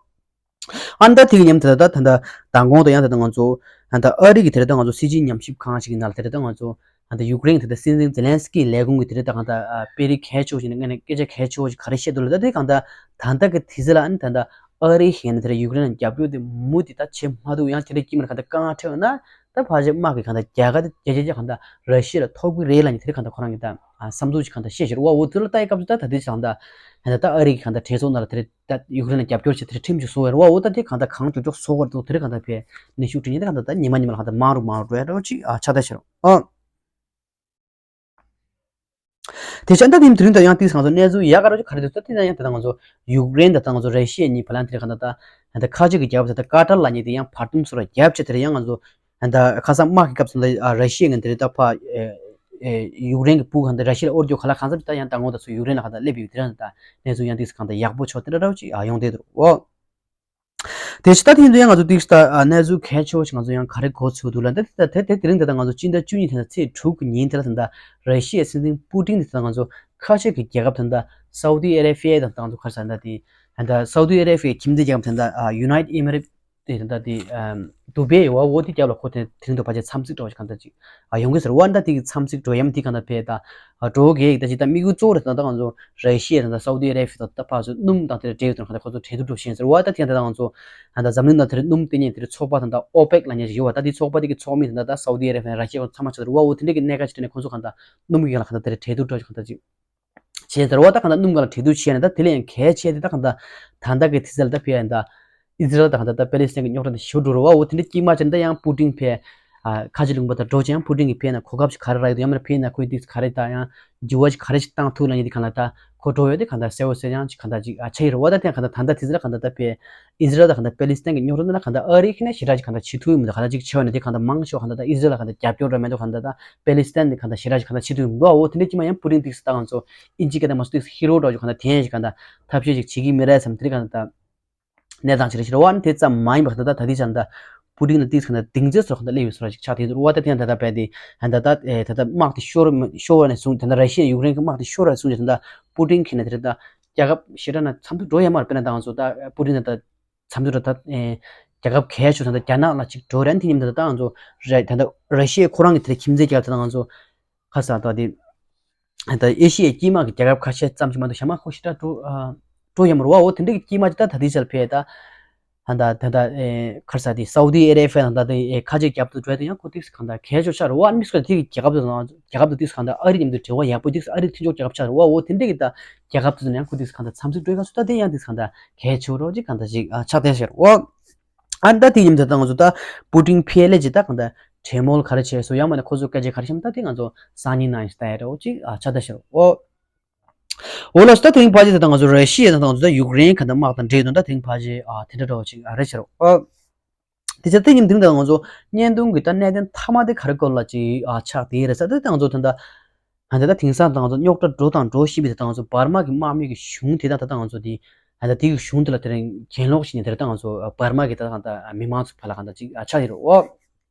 ཨ་ནི་ད་དེ་གི་མཉམ་དུ་ད་ད་ད་ད་དགོང་དང་ཡང་ད་ད་ང་ཚོ་ད་ད་ཨ་རི་གི་དེ་རེད། ད་ང་ཚོ་སྲིད་སྤྱི་ཉམས་ཞིབ་ཁང་ཞིག་གི་ནང་ལ་དེ་རེད། ད་ང་ཚོ་ད་ད་ཡུཀ་རེན་གི་ད་ད་སྲིད་འཛིན་ཛེ་ལན་སི་ཀི་ལས་ཁུངས་གི་དེ་རེད། ད་གང་ལྟར་ཨ་དཔེ་རིས་གལ་ཆེ་བོ་ཞིག་ནས་ངས་ནས་སྐད་ཆ་གལ་ཆེ་བོ་ཞིག་ག་རེ་བཤད་འདུག་ལ། ད་དེ་གང་ལྟར་ད་ལྟ་གི་དུས་ཚོད་ལ་ཨ་ནི་ད་ལྟ་ཨ་རི་ཡིན་ན་དེ་རེད། ཡུཀ་རེན་ལ་རྒྱབ་སྐྱོར་དེ་མུ་མཐུད་ད་བྱེད་མ་ཐུབ། ཡང་དེ་འདྲ་དཀྱིལ་མ་ལ་གང་ལྟར་དཀའ་ངལ་འཕྲད་ཡོང་ན་ད་ཕལ་ཆེར་དམག་གི་གང་ལྟར་རྒྱལ་ཁ་དེ་རྒྱ་རྒྱ་རྒྱ་གང་ལྟར་ར་ཤི་ཡ་ལ་ཐོབ་གི་རེད་ལབ་ནས་དེ་རེད། གང་ལྟར་ཁོ་རང་གི་ད་ཨ་བསམ་ཚུལ་ཞིག་གང་ལྟར་བཤད་བཞག་རེད་བ། འོ་དེ་ལ་ལྟ་ཡི་སྐབས་སུ་ད་ད་དེ་ད་ད་ད་ཨ་རི་གི་གང་ལྟར་གྲོས་ཚོགས་ནང་ལ་དེ་རེད། ད་ཡུཀ་རེན་ལ་རྒྱབ་སྐྱོར་བྱེད་དེ་རེད་ཁྲིམས་ཞིག་བཟོ་བའི་རེད་བ། འོ་ད་དེ་གང་ལྟར་གང་མགྱོགས་མགྱོགས་བཟོ་དགོས་རེད་འདུག་དེ་རེད། གང་ལྟར་ཕེ་ནས་ཤུགས་དྲིན་ཉིན་ད་གང་ལྟར་ད་ཉི་མ་ཉི་མ་ལ་གང་ལྟར་མང་རུ་མང་རུ་འགྲོ་ཡ་འདྲ་བོ་ཅིག་ཨ་ཆགས་བསྡད་ཤག་རེད། ཨ། དེ་ཕྱིན་ད་དེའི་དེ་རིང་ད་ཡང་ཏིག་ང་ཚོ་གནས་ཚུལ་ཡག་ག་རེ་ཅིག་ག་རེ་འདུག་ཟེར་ན། དེ་ན་ཡང་དེ་ད་ང་ཚོ་ཡུཀ་རེན་ད་ད་ང་ཚོ་ར་ཤི་ཡ་གཉིས་བར་ལ་དེ་རེད། གང་ལྟར་ད་ད་ཁ་ཆེ་གི་རྒྱལ་ཁབ་ད་ད་ཀ་ཏར་ལབ་མཁན་དེ་ཡང་བར་འདུམ་བཟོ་ར་རྒྱབ་བྱས་དེ་རེད། ཡང་ང་ཚོ་ད་ཁ་སང་དམག་གི་སྐབས་སུ་ད་ཨ་ར་ཤི་ཡ་གི་དེ་རེད། ད་ཕ་ཨེ་ཨེ་ཡུཀ་རེན་གི་བུ་གང་ད་ར་ཤི་ཡ་ལ་དབོར་རྒྱུ་ག་ལ་གང་འཚམ་ད་ཡང་ད་ངོ་ད་ཚོ་ཡུཀ་རེན་ལ་གང་ད་སླེབས་ཡོད། དེ་རང་ད་གནས་ཚུལ་ཡང་ཏིག་གང་ད་ཡག་པོ་ཆོག་དེ་འདྲ་འདྲ་བོ་ཅིག་ཨ་ཡོང་བསྡད་འདུག་འོ། དེ་ཕྱི་ད་དེ་ཡིན་དུས་ཡང་ང་ཚོ་ཏིག་ད་ཨ་གནས་ཚུལ་གལ་ཆེ་བོ་ཞིག་ང་ཚོ་ཡང་ག་རེ་གོ་ཚུལ་འདུག་ལ། ད་དེ་དེ་དེ་རིང་ད་ལྟ་ང་ཚོ་སྤྱི་ཟླ་བཅུ་གཉིས་དེ་ད་ཚེས་དྲུག་གི་ཉིན་དེ་ལ་ད་ལྟ་ར་ཤི་ཡའི་སྲིད་འཛིན་པུ་ཏིན་དེ་ད་ང་ཚོ་ཁ་ཆེ་གི་རྒྱལ་ཁབ་ད་ལྟ་སའུ་ཏི་ཨ་རེ་བྷི་ཡ་ད་ལྟ་ང་ཚོ་ག་རེ་ཟེར་ད་དེ་ད་ལྟ་སའུ་ཏི་ཨ་རེ་བྷི་ཡའི་ཁྱིམ་མཚེས་རྒྱལ་ཁབ་ད་ལྟ་ཨ་ཡུ་ནའི་ཊེཌ་ཨེ་མི་རེ་ཊི་དེ་ད་ལྟ་དེ་ཨམ་དུ་བྷེ་ཡོད་བ། འོ་དེ་རྒྱབ་ལ་ཁོ་དེ་དེ་རིང་དུ་ཕལ་ཆེར་འཚམས་གཟིགས་འགྲོ་བ་ཞིག་གང་ལྟར་ཅིག་ཨ་ཡོང་གི་ཟེར་བ། ད་དེ་གི་འཚམས་གཟིགས་འགྲོ་ཡམ་དེ་གང་ལྟར་ཕེ་ད་ཨ་འགྲོ་གི་ད་ཅིག་ད་དམིགས་ཡུལ་གཙོ་བོ་རེད། ད་ད་ང་ཚོ་ར་ཤི་ཡ་དང་ད་སའུ་ཏི་ཨ་རེ་བྷི་ཡ་དང་ད་ཕར་ཚུར་སྣུམ་དང་དེ་འབྲེལ་ཡོད་དོན་གང་ལྟར་ཁོ་ཚོ་གྲོས་བསྡུར་འགྲོ་བཞིན་ཟེར་བ། ད་དེ་ད་ང་ཚོ་ད་འཛམ་གླིང་ནང་དེ་རིང་སྣུམ་བཏོན་མཁན་དེ་རིང་ཚོགས་པ་དང་ད་ཨོ་པེག་ལབ་མཁན་ཞིག་ཡོད་བ། ད་དེ་ཚོགས་པ་དེ་གི་ཚོགས་མི་དང་ད་ད་སའུ་ཏི་ཨ་རེ་བྷི་ཡ་ར་ཤི་ཡ་ཁོ་ཚང་མ་ཆ་ཚང་རེད་བ། འོ་དེ་འདྲ་གི་གནད་འགག་ཅིག་དེ་ནས་ཁོ་ཚོ་གང་ལྟར་སྣུམ་གི་སྒང་ལ་གང་ལྟར་དེ་རིང་གྲོས་བསྡུར་འགྲོ་གང་ལྟར་ཅིག་བྱས་ཟེར་བ། ད་གང་ལྟར་སྣུམ་སྒང་ལ་གྲོས་བསྡུར་བྱས་ནས་ད་དེ་ལས་ཡང་གལ་ཆེ་དེ་ད་གང་ལྟར་ད་ལྟ་གི་དུས་ཚོད་ལ་ད་ཕེ་ཡ་ད། ཨི་ཟི་རལ་དང་གང་ལྟར་ད་པེ་ལི་སི་ཐན་གྱི་རྙོག་དྲ་དེ་ཞེ་པོ་འགྲོ་རེད་བ། འོ་དེ་འདྲ་དཀྱིལ་མ་ཅིག་ད་ཡང་པུ་ཏིན་ཕེ་ཨ་ཁ་ཆེ་ལུང་པ་ད་འགྲོ་ཅིག་ཡང་པུ་ཏིན་གྱི་ཕེ་ན་གོ་སྐབས་ཅིག་ག་རེ་རག་ཡོད་དུ་ཡང་མིན་ན་ཕེ་ན་ཁོས་དེ་ག་རེ་ད་ཡང་འགྱུར་བ་ཅིག་ག་རེ་ཞིག་བཏང་ཐུབ་ལ་ཉེ་དེ་གང་ལ་ད་ཁོ་འགྲོ་ཡོད་དེ་གང་ལྟར་གསལ་བོ་གསལ་ཡང་ཅིག་གང་ལྟར་ཅིག་ཨ་ཆ་ཡི་རེད་བ། ད་དེ་གང་ལྟར་ད་ལྟ་དུས་ཚོད་ལ་གང་ལྟར་ད་ཕེ་ཨི་ཟི་རལ་དང་གང་ལྟར་པེ་ལི་སི་ཐན་གྱི་རྙོག་དྲ་འདི་ན་གང་ལྟར་ཨ་རི་ཁེ་ན་ཞེ་དྲག་ཅིག་གང་ལྟར་བྱེད་ཐུབ་ཡོད་མི་འདུག་གང་ལྟར་ཅིག་བྱས་པ་ན་དེ་གང་ལྟར་མང་ཤོས་གང་ལྟར་ད་ཨི་ཟི་རལ་ལ་གང་ལྟར་རྒྱབ་སྐྱོར་འདྲ་མེད་འདུག་གང་ལྟར་ད་པེ་ལི་སི་ཐན་དེ་གང་ལྟར་ཞེ་དྲག་ཅིག་གང་ལྟར་བྱེད་ཐུབ་ཡོད་མི་འདུག་འོ་དེ་འདྲ་དཀྱིལ་མ་ཡང་པུ་ཏིན་དེ་གང་ལྟར་ང་ཚོ་ཨིན་ཇི་སྐད་དང་མ་སུ་དེ་ཧི་རོ་འདྲ་ཅིག་གང་ལྟར་དེ་ཡང་ཞིག་གང་ལྟར་ཐབས་ཤེས་ཅིག་བྱེད་ཀྱི་མི་རེད་བསམ། དེ་གང་ལྟར་གནས་སྟངས་ཆེ་རེ་ཞིག་རེད་བ། ཨ་ནི་དེ་ཙམ་མ་ཡིན་པ་ད་ལྟ་ད་ལྟའི་ཆར་ད་པུ་ཏིན་ལ་ཏིག་ཙམ་གང་ལྟར་གདེང་ཚོད་ཚོར་གང་ལྟར་སླེབས་ཡོད་ཚོར་ཞིག་ཆགས་བསྡད་འདུག་བ། ད་ཐེངས་ད་ལྟ་བས་དེ་ད་ལྟ་ད་ལྟ་དམག་དེ་ཤོར་ཤོར་བ་ནས་བཟུང་ད་ལྟ་ར་ཤི་ཡ་ཡུཀ་རེན་གྱི་དམག་དེ་ཤོར་བ་ནས་བཟུང་ད་ལྟ་པུ་ཏིན་གྱིས་ནས་དེ་ད་རྒྱལ་ཁབ་ཞེ་དྲག་ན་མཚམས་འདུ་འགྲོ་ཡ་མ་རེད། དཔེར་ན་ད་ང་ཚོ་ད་པུ་ཏིན་ད་ད་མཚམས་འདུ་ད་ད་རྒྱལ་ཁབ་གལ་ཆེ་ད་ལྟ་རྒྱ་ནག་ལ་ཅིག་འགྲོ་རན་དེ་ཉིན་ད་ལྟ་ད་ང་ཚོ་ར་ད་ལྟ་ར་ཤི་ཡ་ཁོ་རང་གི་དེ་ཁྱིམ་མཚེས་རྒྱལ་ཁབ་ད་ལྟ་ང་ཚོ་ཁ་ས་ད་དེ། ད་ཨེ་ཤི་ཡའི་དཀྱིལ་མ་གི་རྒྱལ་ཁབ་ཁ་ཤས་ཙམ་ཞིག་མ་གཏོགས་གཞན་མ་ཁོ་ཞེ་དྲག་འགྲོ་ཨ་འགྲོ་ཡ་མ་རེད་བ། འོ་དེ་འདྲ་གི་དཀྱིལ་མ་ཅིག་ད་ད་ལྟའི་ཆར་ཕེ་ད་ད་ད་ད་ཨེ་ཁར་ས་དེ་སའུ་ཏི་ཨ་རེ་བྷི་ཡ་དང་ད་དེ་ཨེ་ཁ་ཆེ་རྒྱབ་ཏུ་འགྲོ་དེ་ཡང་ཁོ་ཏིག་སི་གང་ད་གལ་ཆེ་ཤ་རེད་བ། ཨ་ནི་སྐོར་དེ་གི་རྒྱལ་ཁབ་དུ་དང་རྒྱལ་ཁབ་དུ་ཏིག་སི་གང་ད་ཨ་རི་མཉམ་དུ་འབྲེལ་བ་ཡག་པོ་ཏིག་སི་ཨ་རི་མཐུན་ཕྱོགས་རྒྱལ་ཁབ་ཆགས་རེད་བ། འོ་དེ་འདྲ་གི་ད་རྒྱལ་ཁབ་དུ་ཡང་ཁོ་ཏིག་སི་གང་ད་མཚམས་ཚིག་སྤྲོད་ག་སུ་ད་དེ་ཡང་ཏིག་སི་གང་ད་གལ་ཆེ་རོ་ཅིག་གང་ད་ཅིག་ཨ་ཆགས་བསྡད་ཤ་རེད་བ། ཨ་ནི་ད་དེ་ཉིན་ད་ལྟ་ང་ཚོ་ད་པུ་ཏིན་ཕེ་ལེ་ཅི་ད་གང་ད་གྲོས་མོལ་ག་རེ་བྱས་སོ་ཡང་མ་ནི་ཁོ་ཚོ་སྐད་ཆ་ག་རེ་བཤད་མ་ད་དེ་ང་ཚོ་སང་ཉིན་ནང་ཞིག་ལྟ་ཡ་རེད་འོ་ཅིག་ཨ་ཆ་ད་ཤར་འོ། འོ་ལགས་སོ། ད་དེ་རིང་ཕལ་ཆེར་ད་ལྟ་ང་ཚོ་ར་ཤི་ཡ་དང་ད་ང་ཚོ་ད་ཡུཀ་རེན་གང་ད་དམག་དང་འབྲེལ་དོན་ད་དེ་རིང་ཕལ་ཆེར་ཨ་དེ་འདྲ་འདྲ་བོ་ཅིག་ཨ་རེད་ཤར་འོ། དེ་ཚོ་དེ་ཉིན་དེ་རིང་ད་ང་ཚོ་བརྙན་ཐུང་གི་ད་གནད་དོན་མཐའ་མ་དེ་ག་རེ་སྐོར་ལ་ཅིག་ཨ་ཆགས་དེ་རེད་ས། དེ་ད་ང་ཚོ་ད་ད་ད་དེང་སང་ད་ང་ཚོ་རྙོག་དྲ་འགྲོ་དང་འགྲོ་བཞིན་པའི་དེ་ད་ང་ཚོ་འབར་མ་གི་དམག་མི་གི་གཞུང་དེ་དང་ད་ད་ང་ཚོ་དེ་ད་ད་དེ་གི་གཞུང་དེ་ལ་དེ་རིང་གྱེན་ལོག་བྱས་ནས་དེ་ད་ང་ཚོ་འབར་མ་གི་ད་ད་མི་མང་ཚོ་བར་ལ་གང་ད་ཅིག་ཨ་ཆགས་ཡོད་རེད་འོ།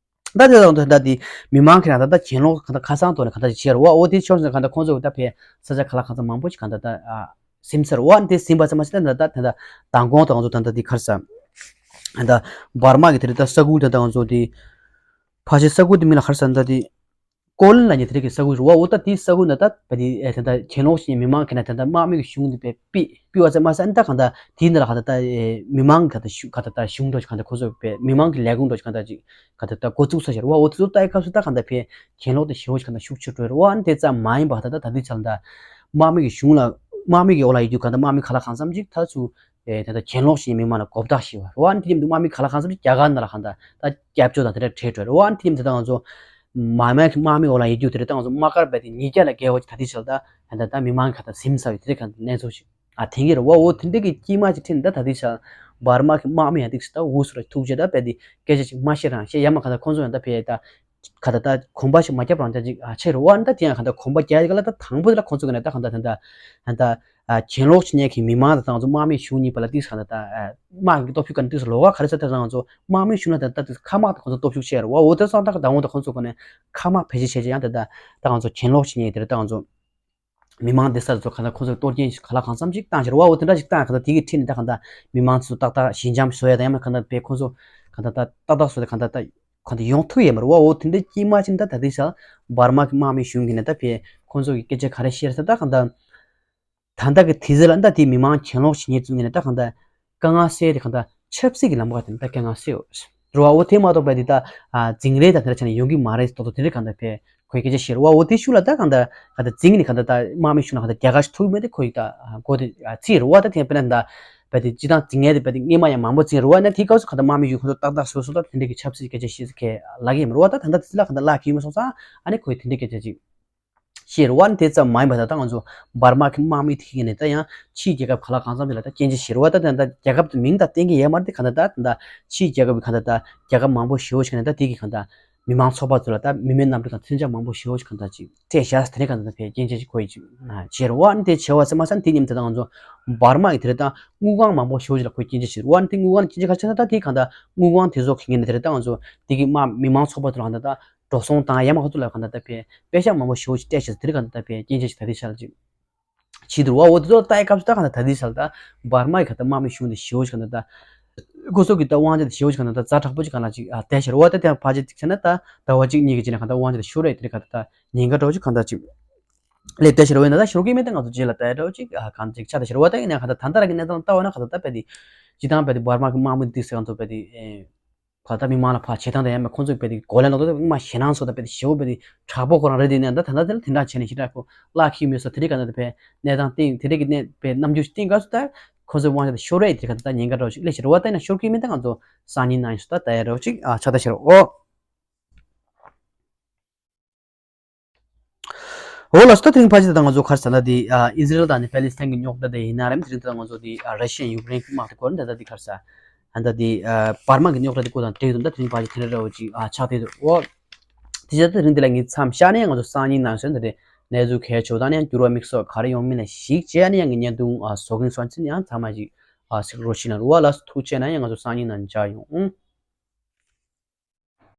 ད་དེ་དང་དེ་འདྲ་དེ་མི་མང་གི་རང་ད་ལྟ་གྱེན་ལོག་གང་ལྟར་ཁ་སང་ཐོག་ནས་གང་ལྟར་བྱས་ར་བ། འོ་དེ་ཕྱོགས་ནས་གང་ལྟར་ཁོང་ཚོ་ད་ཕེ་ས་ཆ་ཁ་ལག་གང་ཚ་མང་པོ་ཞིག་གང་ལྟར་ད་ཨ་ཟིན་ཚར་བ། དེ་ཟིན་པ་ཙམ་མ་ཟད་ད་ད་ད་མདང་དགོང་དང་ང་ཚོ་ད་ད་དེ་ག་རེ་ཟ་ད་འབར་མ་གི་དེ་རེད་ད་ས་ཁུལ་ད་ད་ང་ཚོ་དེ་ཕ་ཤི་ས་ཁུལ་དེ་མིན་ལ་ག་རེ་ཟ་ད་དེ། ཀོ་ལིན་ལབ་མཁན་དེ་རིགས་ཀྱི་ས་ཁུལ་རེད་བ། འོ་ད་དེའི་ས་ཁུལ་ན་ད་བ་དེ་ཨེ་ད་ད་གྱེན་ལོག་བྱེད་མཁན་མི་མང་གི་ན་ད་ད་དམག་མི་གི་གཞུང་དེ་བས་ཕུད་ཕུད་བ་ཙམ་མ་ཟད་ཨ་ནི་ད་གང་ད་དེའི་ནང་ལ་གང་ད་ད་ཨེ་མི་མང་གི་གང་ད་གཞུང་གང་ད་ད་གཞུང་འདྲ་ཞིག་གང་ད་ཁོ་ཚོ་བས་མི་མང་གི་ལས་ཁུངས་འདྲ་ཞིག་གང་ད་ཅིག་གང་ད་ད་འགོ་བཙུགས་ས་ཞིག་རེད་བ། འོ་དེ་ཚོ་ལྟ་ཡི་སྐབས་སུ་ད་གང་ད་བས་གྱེན་ལོག་དེ་ཞེ་པོ་ཞིག་གང་ད་ཤུགས་ཆེ་འགྲོ་རེད་བ། ཨ་ནི་དེ་ཙམ་མ་ཡིན་པ་ད་ད་ད་དུས་ཚོད་ལ་ད་དམག་མི་གི་གཞུང་ལ་དམག་མི་གི་འོག་ལ་ཡོད་དུས་གང་ད་དམག་མི་ག་ལ་གང་འཚམ་ཅིག་ད་ཚུར་ཨེ་ད་ད་གྱེན་ལོག་བྱེད་མཁན་མི་མང་ལ་གོ་བརྡ་ཞིག་བར་བ། ཨ་ནི་དེ་མཉམ་དུ་དམག་མི་ག་ལ་གང་འཚམ་ཅིག་རྒྱ་གར་ནང་ལ་གང་ད་ད་སྐྱབས་བཅོལ་དང་དེ་འདྲ་བྲལ་འགྲོ་རེད་བ། ཨ་ནི་དེ་མཉམ་དུ་ད་ང་ཚོ་མ་མ་མ་མི་འོག་ལ་ཡོད་རྒྱུ་དེ་རེད། ད་ང་ཚོ་དམག་སྒར་བས་དེ་ཉིས་བརྒྱ་ལ་བརྒལ་བ་ཅིག་ད་ལྟའི་ཆར་ད་ད་ད་མི་མང་གི་ཁ་ད་ཟིན་ཚར་བའི་དེ་རེད། གང་གནས་ཚུལ་ཞིག་ཨ་དེང་གི་རེད་བ། འོ་དེ་འདྲ་གི་དཀྱིལ་མ་ཅིག་ཁྲིད་ནས་ད་ད་ལྟའི་ཆར་འབར་མ་གི་དམག་མི་ཡང་ཏིག་ཙམ་ད་འུ་སུ་ར་ཐུག་རྗེས་ད་བས་དེ་སྐད་ཆ་ཅིག་མ་བཤད་རང་བཤད་ཡ་མ་གང་ད་ཁོང་ཚོ་ཡང་ད་བས་ད་ག་ད་ད་གོམ་པ་ཞིག་མ་རྒྱབ་རང་ཅག་ཅིག་ཨ་ཆེ་རེད་བ། ཨ་ནི་ད་དེ་ཡང་ག་ད་གོམ་པ་རྒྱག་ཡ་ག་ལ་ད་དང་པོ་དེ་ལ་ཁོང་ཚོ་གི་ནས་ད་ག་ད་ད་ད་ད། ཨ་གྱེན་ལོག་བྱེད་མཁན་གྱི་མི་མང་དང་ང་ཚོ་དམག་མིའི་གཞུང་གཉིས་བར་ལ་ཏིག་ཙམ་གང་ད་ད་དམག་གི་སྟོབས་ཤུགས་གང་ཏིག་ཙམ་ལོགས་ཀ་ག་རེ་ཟེར་ད་ང་ཚོ་དམག་མིའི་གཞུང་ལ་ད་ད་ད་ཁ་དམག་དང་ཁོང་ཚོ་སྟོབས་ཤུགས་ཆེ་རེད་བ། འོ་དེ་སང་ད་ད་འོ་ད་ཁོང་ཚོ་ག་ནས་ཁ་དམག་བེད་སྤྱོད་བྱས་བྱས་ཡང་ད་ད་ད་ང་ཚོ་གྱེན་ལོག་བྱེད་མཁན་དེ་རེད། ད་ང་ཚོ་མི་མང་བསྡད་ས་ཚོ་གང་ད་ཁོང་ཚོ་གཏོར་སྐྱོན་ག་ལ་གང་འཚམ་ཅིག་བཏང་ཤེར་བ། འོ་དེ་འདྲ་ཅིག་བཏང་གང་ད་དེ་གི་ཁྲིད་ནས་ད་གང་ད་མི་མང་ཚོ་ཏག་ཏག་ཞི་འཇམ་བཟོ་ཡ་ད་ཡང་མ་གང་ད་བས་ཁོང་ཚོ་གང་ད་ད་ཏག་ཏག་བཟོ་ད་གང་ད་ད་གང་ད་ཡོང་ཐུབ་ཡས་མ་རེད་བ། འོ་དེ་འདྲ་དཀྱིལ་མ་ཅིག་ད་ད་དེ་ས་འབར་མ་གི་དམག་མིའི་གཞུང་གི་ནས་ད་བས་ཁོང་ཚོ་གི་སྐད་ཆ་ག་རེ་བཤད་ས་ད་གང་ད། ད་ལྟ་གི་དུས་ཚོད་ལ་ད་དེ་མི་མང་གྱེན་ལོག་བྱེད་མཁན་ཚོ་ངོས་ནས་ད་གང་ལྟར་དཀའ་ངལ་སེལ་ཏེ་གང་ལྟར་ཆབ་སྲིད་ཀྱི་ལམ་ཁ་དེ་ནི་ད་དཀའ་ངལ་སེལ་ཡོད་རེད་བ། འོ་དེ་མ་གཏོགས་པའི་དེ་ད་འཛིང་རེས་དང་དེ་འདྲ་བྱས་ནས་ཡོང་གི་མ་རེད་ཏོག་ཏོག་དེ་འདྲ་གང་ལྟར་ཕེ་ཁོས་སྐད་ཆ་བཤད་རེད་བ། འོ་དེ་ཤུགས་ལ་ད་གང་ལྟར་གང་ལྟར་འཛིང་ནས་གང་ལྟར་ད་དམག་མི་ཤུགས་ན་གང་ལྟར་རྒྱལ་ཁ་ཞིག་ཐུག་མེད་དེ་ཁོ་ཡི་ད་མགོ་དེ་ཚིག་རེད་བ། ད་དེ་དཔེར་ན་ད་བས་དེ་སྤྱི་བཏང་འཛིང་ངེས་དེ་བས་དེ་སྔས་མ་ཡང་མང་པོ་འཛིང་རེད་བ། ན་དེའི་སྐབས་སུ་གང་ལྟར་དམག་མི་ཡུལ་ཁོ་ཚོ་ཏག་ཏག་བཟོས་སོང་ད་དེ་འདྲ་གི་ཆབ་སྲིད་སྐད་ཆ་བཤད་ཁས་ལ་གི་མ་རེད་བ། ད་ད་ལྟ་དེ་ལ་གང་ལྟར་ལ་གི་ཡོད་མ་སོང་ཙང་ཨ་ནི་ཁོས་དེ་འདྲ་སྐད་ཆ་ཅིག་བཤད་རེད་བ། དེ་ཙམ་མ་ཡིན་པ་ད་ལྟ་ང་ཚོ་འབར་མ་གི་དམག་མི་དེ་གི་ནས་ད་ཡང་ཕྱིའི་རྒྱལ་ཁབ་ག་ལ་གང་འཚམ་ཅིག་ལ་ད་སྐྱོན་བརྗོད་བྱེད་རེད་བ། ད་ད་ད་རྒྱལ་ཁབ་དེ་མིང་ད་གཏན་འཁེལ་ཡོད་མ་རེད། དེ་ག་ད་ད་ད་ཕྱིའི་རྒྱལ་ཁབ་གི་ག་ད་ད་རྒྱལ་ཁབ་མང་པོ་ཞེ་པོ་ཞིག་ནས་ད་དེ་གི་ག་ད་མི་མང་ཚོགས་པ་ཚོ་ལ་ད་མི་མེད་གནམ་གྲུ་དང་མཚོན་ཆ་མང་པོ་ཞེ་པོ་ཞིག་ག་ད་ཅིག་སྤྲད་བཞག་དེ་ནས་ག་ད་ད་ཕེ་སྐྱོན་བརྗོད་ཅིག་ཁོ་ཡི་ཅིག་བྱེད་རེད་བ། དེ་བྱེད་བ་ཙམ་མ་ཟད་དེ་མཉམ་དུ་ད་ང་ཚོ་འབར་མ་གི་དེ་རེད་ད་དངུལ་ཁང་མང་པོ་ཞེ་པོ་ཞིག་ལ་ཁོས་སྐྱོན་བརྗོད་བྱེད་རེད་བ། དེ་དངུལ་ཁང་སྐྱོན་བརྗོད་ག་ཆ་ད་ད་དེ་ག་ད་དངུལ་ཁང་དེ་ཚོ་གི་ངོས་ནས་དེ་རེད་ད་ང་ཚོ་དེ་གི་དམག་མི་མང་ཚོགས་པ་ཚོ་ལ་ག་ད་ད་འགྲོ་སོང་བཏང་ཡ་མ་ག་ཚོད་ལ་གང་ལྟར་ད་ཕེ་པེ་ཤག་མང་པོ་ཞེ་པོ་ཞིག་སྤྲད་ཤག་དེ་རིང་གང་ལྟར་ད་ཕེ་སྐྱོན་བརྗོད་ཞིག་ད་དེ་ཤར་ཅིག་བྱེད་འདུག་བ། འོ་དེ་ཚོ་ལྟ་ཡི་སྐབས་སུ་ད་གང་ལྟར་ད་དེ་ཤར་ད་འབར་མ་ཡི་ག་ད་དམག་མི་གཞུང་དེ་ཞེ་པོ་ཞིག་གང་ལྟར་ད་ཁོ་ཚོ་གི་ད་དབང་ཆ་དེ་ཞེ་པོ་ཞིག་གང་ལྟར་ད་ཛ་དྲག་པོ་ཅིག་གང་ལ་ཅིག་ཨ་བསྡད་ཤར་བ། ད་དེ་ཕ་ཅིག་ཅིག་བྱས་ན་ད་ཟླ་བ་གཅིག་གཉིས་ཀྱི་རྗེས་ནས་གང་ལྟར་དབང་ཆ་དེ་ཤོར་རེད། དེ་རིང་གང་ལྟར་ད་ཉེན་ཁ་འདྲ་བོ་ཅིག་གང་ལྟར་ཅིག་སླེབས་བསྡད་ཤར་བ་ཡིན་ན་ད་ཤོར་གི་མེད་ད་ང་ཚོ་རྗེས་ལ་ད་འདྲ་བོ་ཅིག་ཨ་གང་ཅིག་ཆགས་བསྡད་ཤར་བ། ད་ཡིན་ན་གང་ལྟར་ད་ལྟ་གི་གནས་སྟངས་ལྟ་བ་ན་གང་ལྟར་ད་དཔེ་དེ་སྤྱི་བཏང་དཔེ་དེ་འབར་མ་གི་དམག་མི་དེ་ཟེར་གང་ཚོ་དཔེ་དེ་ཨེ། ག་ད་མི་མང་ལ་ཕར་བྱེད་སྟངས་དང་ཡང་མེད། ཁོང་ཚོས་དཔེ་དེ་གོ་ལེན་ལོག་ཏུ་དཔེ་མ་ཞེད་སྣང་ཚོ་དང་དཔེ་དེ་ཞེ་པོ་དཔེ་དེ་དྲག་པོ་ཁོ་རང་རེད། དེ་ནས་ད་ད་ད་དེ་འདྲ་བྱས་ནས་ཞེ་དྲག་ཁོ་ལག་ཁྱི་མེད་སོ་དེ་རིགས་ག་ད་དཔེ་གནས་སྟངས་སྟེང་དེ་རིགས་ཀྱི་གནས་དཔེ་རྣམ་འགྱུར་སྟེང་ག་སུ་ད་ཁོ་ཚོའི་དབང་ཆ་དེ་ཤོར་རེད། དེ་ག་ད་ད་ཉེན་ཁ་འདྲ་བོ་ཞིག་སླེབས་ཤར་བ། ད་ཡིན་ན་ཤོར་གི་མེད་ད་ང་ཚོ་སང་ཉིན་ནང་ཞིག་ད་ད་ཡ་འདྲ་བོ་ཅིག་ཨ་ཆགས་ད་ཤར་འོ། འོ་ལགས་སོ། ད་དེ་རིང་ཕལ་ཆེར་ད་ང་ཚོ་ག་རེ་ཟེར་ན་དེ་ཨ་ཨི་ཟི་རེལ་དང་ནི་པེ་ལི་སི་ཐན་གྱི་རྙོག་དྲ་དེ་ཡིན་ན་རེད། དེ་རིང་ད་ང་ཚོ་དེ་ཨ་ར་ཤི་ཡ་ཡུཀ་རེན་གྱི་དམག་དེ་སྐོར་ནི་ད་ལྟ་དེ་ག་རེ་ཟེར། ཨ་ད་དེ་ཨ་བར་མ་གི་རྙོག་དྲ་དེ་སྐོར་དང་འབྲེལ་དུ་ད་དེ་རིང་ཕལ་ཆེར་དེ་འདྲ་འདྲ་བོ་ཅིག་ཨ་ཆགས་བསྡད་འདུག་འོ། དེ་བྱས་ད་དེ་རིང་འདི་ལ་ངས་མཚམས་བཞག་ནས་ང་ཚོ་སང་ཉིན་ནང་ཞོན་དེ་རེད། གནས་ཚུལ་གལ་ཆེ་བ་དང་ནི་ཡང་འགྱུར་བ་དམིགས་བསལ་ག་རེ་ཡོང་མིན་ལ་གཞིགས་བྱས་ནས་ཡང་ངས་བརྙན་ཐུང་ཨ་བཟོ་གིན་སོང་ཚེ་ནི་ཡང་ཚང་མ་ཅིག་ཨ་གཟིགས་རོགས་བྱེད་གནང་རོགས་ཨ་ལགས་སོ། ཐུགས་རྗེ་ཆེ་གནང་། ཡང་ང་ཚོ་སང་ཉིན་ནང་མཇལ་ཡོང་།